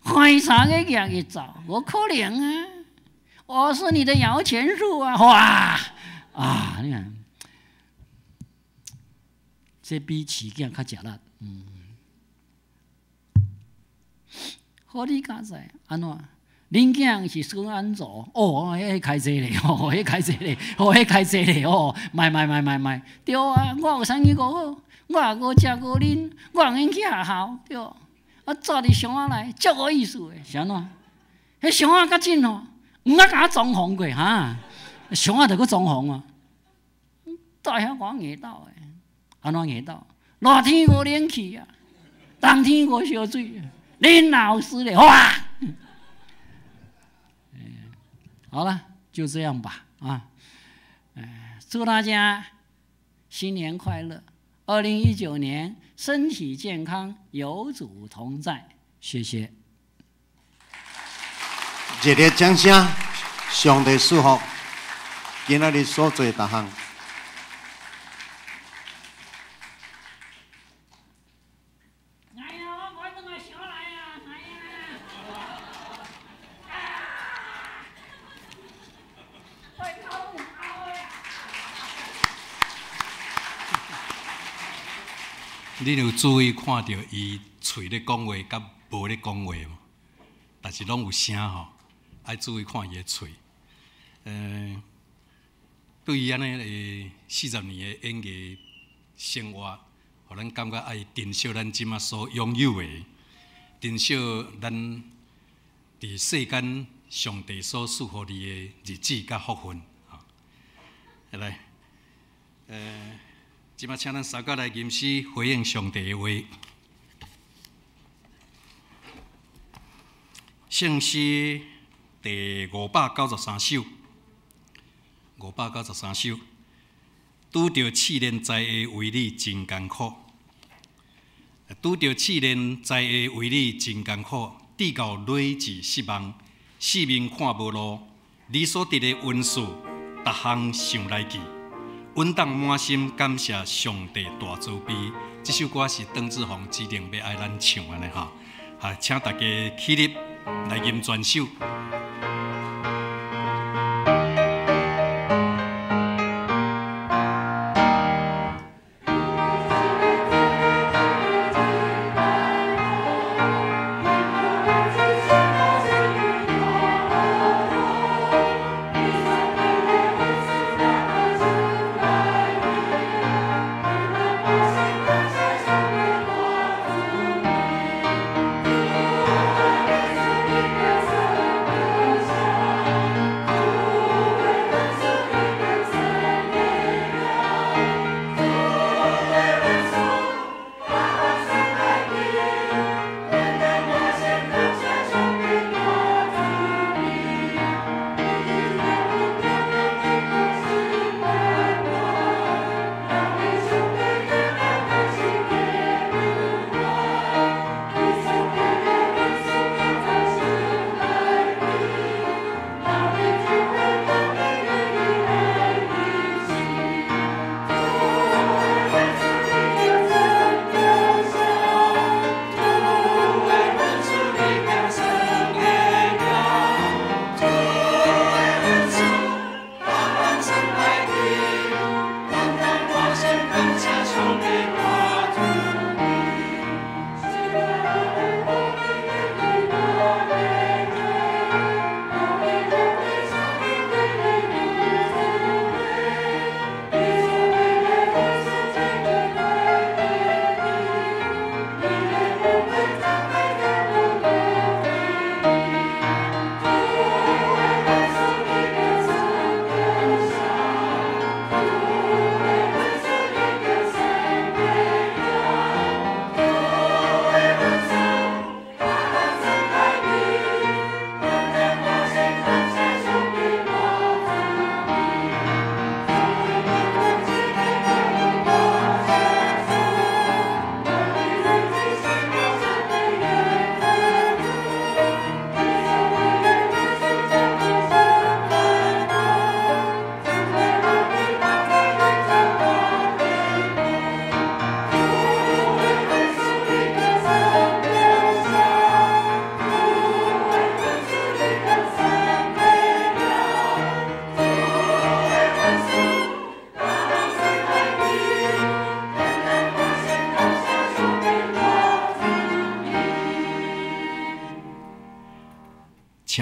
非常的行去走，無可能啊！我是你的搖錢樹啊！哇啊！你看，這比飼囝較食力。好你佳哉，按怎？恁囝是孙安祖，哦，彼开济咧，哦，彼开济咧，哦，彼开济咧，哦，莫莫莫莫莫，对啊，我有啥物无好？我也无食过恁，我毋免去学校，对。我蹛伫箱仔内，足无意思的，是按怎？彼箱仔较真吼，毋捌共我装潢过哈，箱仔著阁装潢啊，蹛遐我硬斗的，按怎硬斗？热天无冷气啊，冬天无烧水，恁老师咧，哇！好了，就這樣吧，啊，祝大家新年快樂，2019年身體健康，有主同在，謝謝。熱烈掌聲，上帝賜福，今仔日所做逐項。你有注意看著伊喙咧講話佮無咧講話無？但是攏有聲吼，愛注意看伊的喙。對於按呢40年的演藝生活，予咱感覺愛珍惜咱這馬所擁有的，珍惜咱佇世間上帝所賜予你的日子佮福分。來，這馬請咱三個來吟詩回應上帝的話。聖詩第593首，593首，拄著試煉知的為你真艱苦，拄著試煉知的為你真艱苦，直到累至失望，四面看無路，你所得的恩賜，逐項想來記。阮當滿心感謝上帝大慈悲。這首歌是鄧志宏指定欲愛咱唱按呢吼，啊，請大家起立來吟全首。主。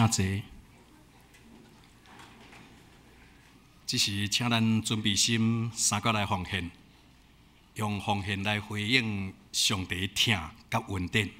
請坐。這時，請咱準備心，三個來奉獻，用奉獻來回應上帝疼佮恩典。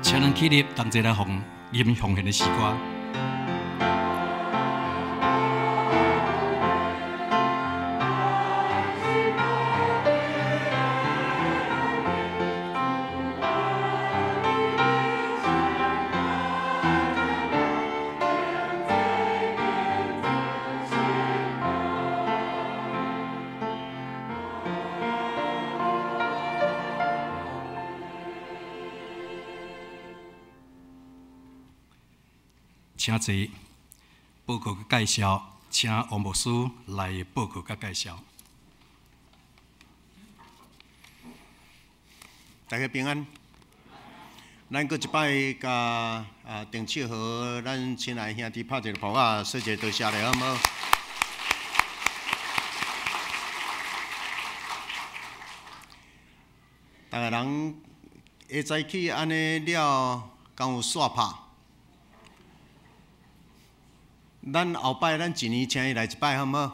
請咱起立，同齊來奉吟奉獻的詩歌。請坐，報告佮介紹，請王牧師來報告佮介紹。大家平安。咱閣一擺共鄧秋和咱親愛兄弟拍一个噗仔，說一个多謝咧，好無？逐个人下早起按呢了，敢有煞拍？咱後擺咱一年請伊來一擺，好無？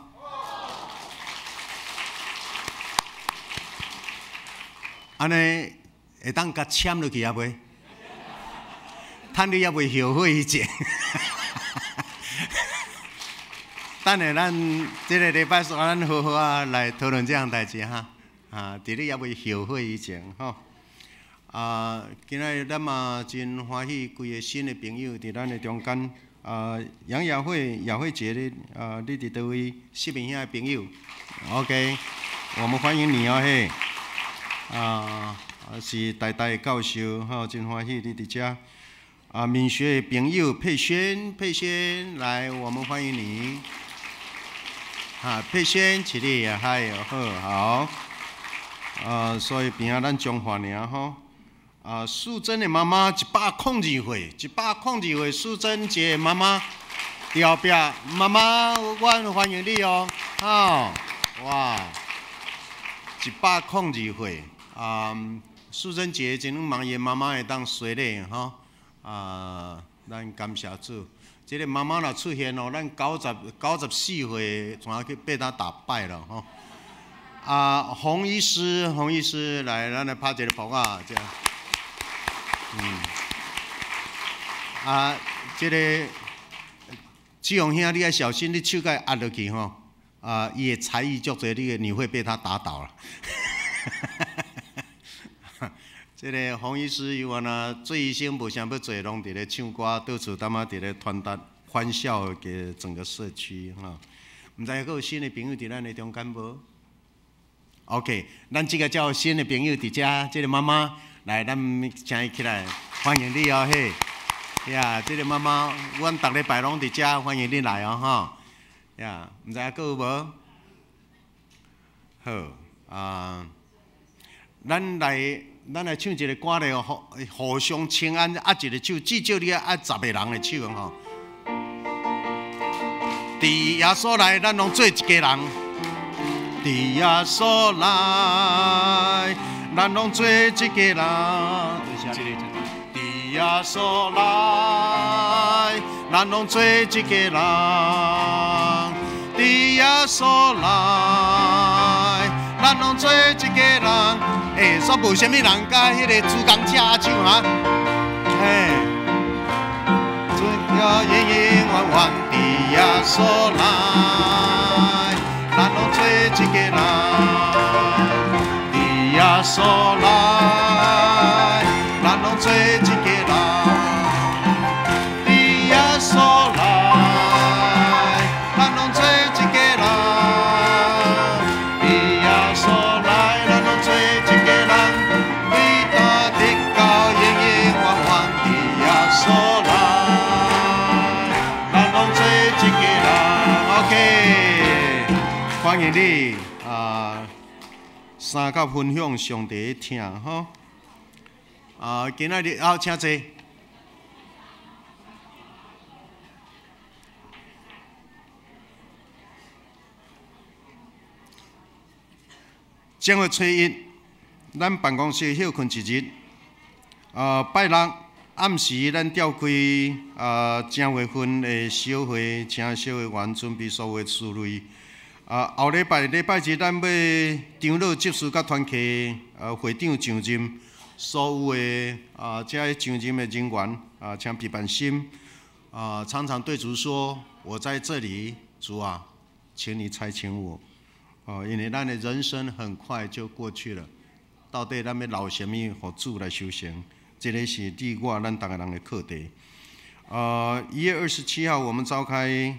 按呢會當共簽落去抑未？趁你猶未後悔以前。等下咱這个禮拜四，咱好好仔來討論這項代誌哈。啊，佇你猶未後悔以前吼。啊，今仔日咱嘛真歡喜，幾个新的朋友佇咱的中間。啊，楊雅慧、雅慧姐你啊，你佇佗位？視頻遐的朋友，OK，我們歡迎你哦嘿。啊，是台大的教授吼，真歡喜你佇遮。啊，敏學的朋友佩萱，佩萱來，我們歡迎你。啊，佩萱起立，嗨，好，好。啊，所以邊仔咱彰化爾吼。啊，素貞的媽媽102歲，102歲，素貞姐媽媽佇後壁，媽媽，阮歡迎你哦，吼，哇，102歲，啊，素貞姐真忙伊媽媽會當隨禮吼，啊，咱感謝主，這个媽媽若出現哦，咱94歲，全去被她打敗了吼。啊，洪醫師，洪醫師來，咱來拍一个噗仔，這。啊，這个志宏兄，你愛小心，你手共壓落去吼，啊，伊的才藝足濟，你會被他打倒了。這个洪醫師伊原來做醫生無啥欲做，攏佇咧唱歌，到處淡仔佇咧傳達歡笑給整個社區吼。毋知閣有新的朋友佇咱的中間無？OK，咱這个叫新的朋友佇遮，這个媽媽。來，咱請伊起來，歡迎你哦，嘿，呀，這个媽媽，阮逐禮拜攏佇遮，歡迎你來哦，吼。呀，毋知猶閣有無？好啊，咱來唱一个歌咧，互相請安，握一个手，至少你愛握10个人的手吼。佇耶穌內，咱攏做一家人。佇耶穌內，咱攏做一家人。佇耶穌內，咱攏做一家人。佇耶穌內，咱攏做一家人。欸，煞無啥物人佮彼个主講者握手哈？嘿，主要永永遠遠佇耶穌內，咱攏做一家人。佇耶穌內，咱攏做一家人。佇耶穌內，咱攏做一家人。佇耶穌內，咱攏做一家人。對今直到永永遠遠，佇耶穌內，咱攏做一家人。OK，歡迎你啊！三甲分享上帝的疼吼。啊，今仔日啊，請坐。正月初一，咱辦公室歇睏一日。拜六暗時，咱召開正月份的小會，請小會員準備所有的書類。後禮拜禮拜日，咱欲長老執事佮團契會長上任，所有的這个上任的人員請備辦心常常對主說：我在這裡，主啊，請你差遣我。哦，因為咱的人生很快就過去了，到底咱欲留啥物予主來收成？這个是你我咱逐个人的課題。1月27號，我們召開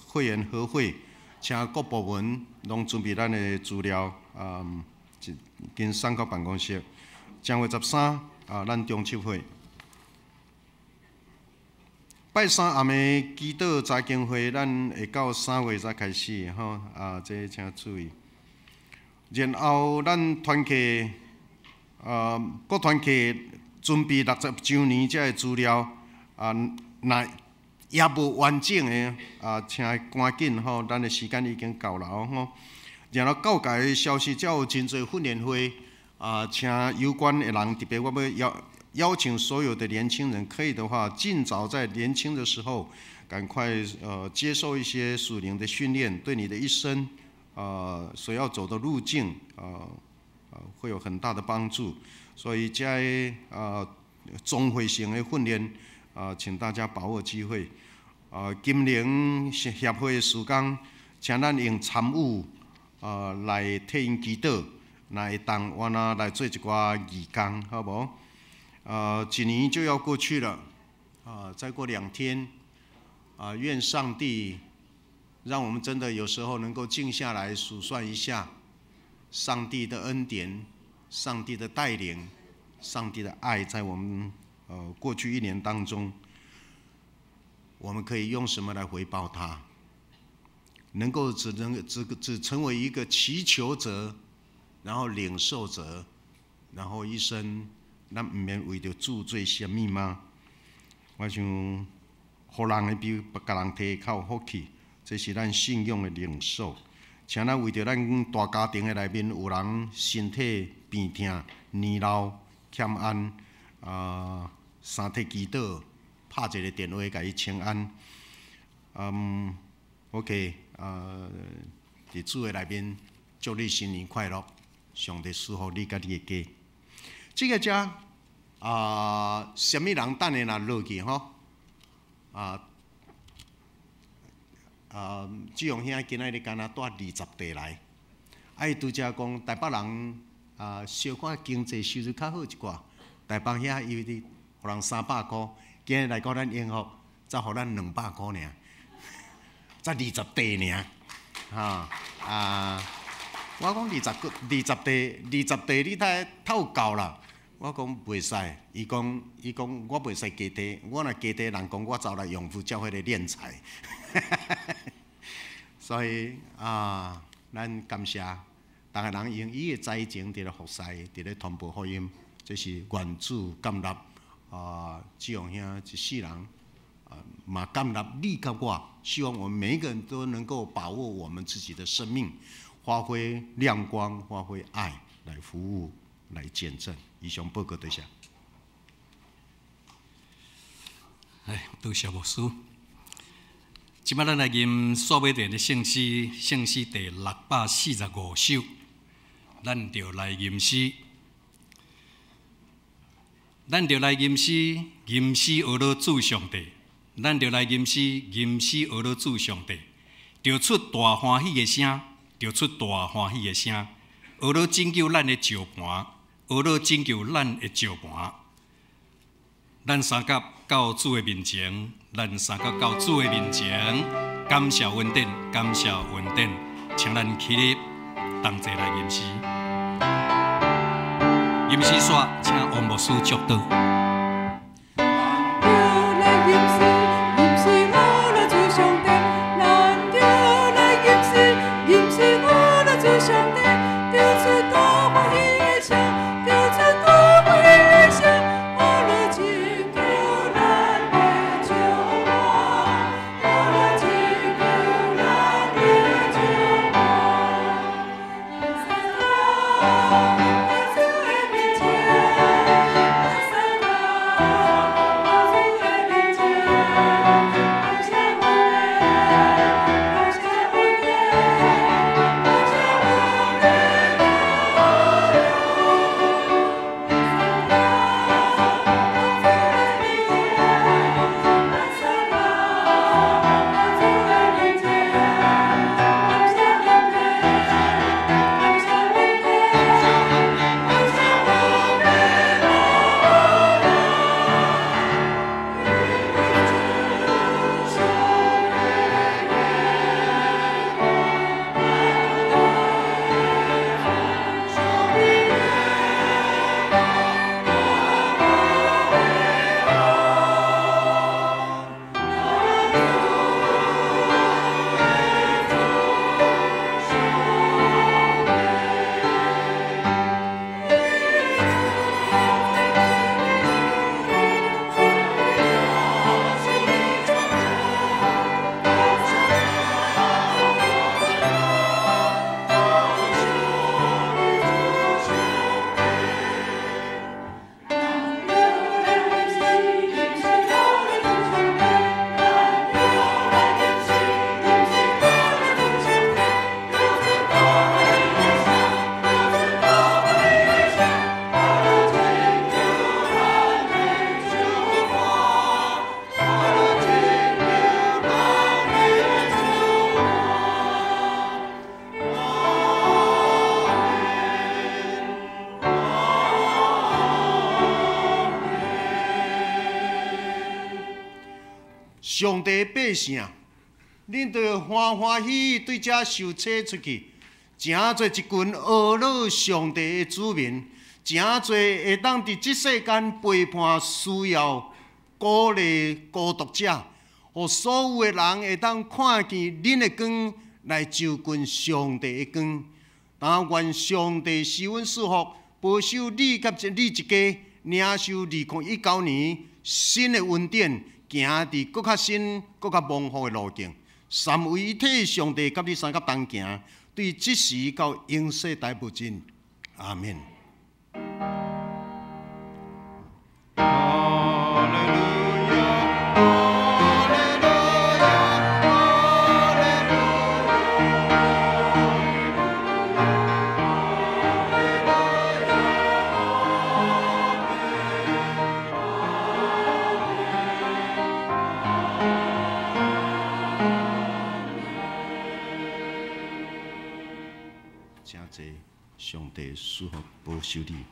會員和會，請各部門攏準備咱的資料，經送到辦公室。正月13咱中秋會。拜三暗暝祈禱查經會，咱會到3月才開始吼，啊，這請注意。然後咱團契，各團契準備60週年這个資料，啊，若也無完整的，啊，請趕緊吼，咱的時間已經到了吼。然後教界的消息，才有真濟訓練會，啊，請有關的人，特別我欲邀請所有的年輕人，可以的話，盡早在年輕的時候，趕快接受一些屬靈的訓練，對你的一生，所要走的路徑，會有很大的幫助。所以這綜合性的訓練，請大家把握機會。金融協會的時間，請咱用參與，來替𪜶祈禱，來當我若來做一寡義工，好無？幾年就要過去了，再過2天，願上帝讓我們真的有時候能夠靜下來數算一下上帝的恩典、上帝的帶領、上帝的愛，在我們過去一年當中，我們可以用什麼來回報他？能夠只能只只成為一個祈求者，然後領受者，然後一生。咱毋免為著主做啥物嗎？我想，予人的比共人提較有福氣，這是咱信仰的領受。請咱為著咱大家庭的內面有人身體病痛、年老、欠安，三體祈禱，拍一个電話共伊請安。OK，佇主的內面，祝你新年快樂，上帝賜福你佮你的家。這个遮啊，啥物人等下若落去吼？志勇兄今仔日敢若帶20塊來，啊伊拄才講台北人啊，小可經濟收入較好一寡，台北遐伊佇予人300箍，今日來到咱英福，才予咱200箍爾，才20塊爾，哈啊！我講20個20塊，20塊你太透夠啦。我講袂使，伊講我袂使加提，我若加提，人講我走來用佛教會來斂財。所以啊，咱感謝逐个人用伊的才情佇咧服侍，佇咧傳播福音，這是願主感納啊，志宏兄一世人啊，嘛感納你佮我，希望我們每一個人都能夠把握我們自己的生命，發揮亮光，發揮愛，來服務，來見證。以上報告多謝。哎，多謝牧師。這擺咱來吟朔美殿的聖詩，聖詩第645首，咱就來吟詩。咱就來吟詩，吟詩學了主上帝。咱就來吟詩，吟詩學了主上帝，就出大歡喜的聲，就出大歡喜的聲，學了拯救咱的石盤，學了拯救咱的石盤。咱三甲到主的面前，咱三甲到主的面前，感謝恩典，感謝恩典，請咱起立，同齊來吟詩。吟詩煞，請王牧師祝禱。上帝百姓，恁著歡歡喜喜對遮受洗出去，成做一群學樂上帝的子民，誠濟會當佇這世間陪伴需要鼓勵孤獨者，予所有的人會當看見恁的光來就近上帝的光。但願上帝施阮賜福，保守你佮你一家，領受2019年新的恩典。行佇閣較新、閣較蒙福的路徑。三位一體上帝佮你三佮同行，對這時到永世代無盡。阿們。上帝賜福保守你。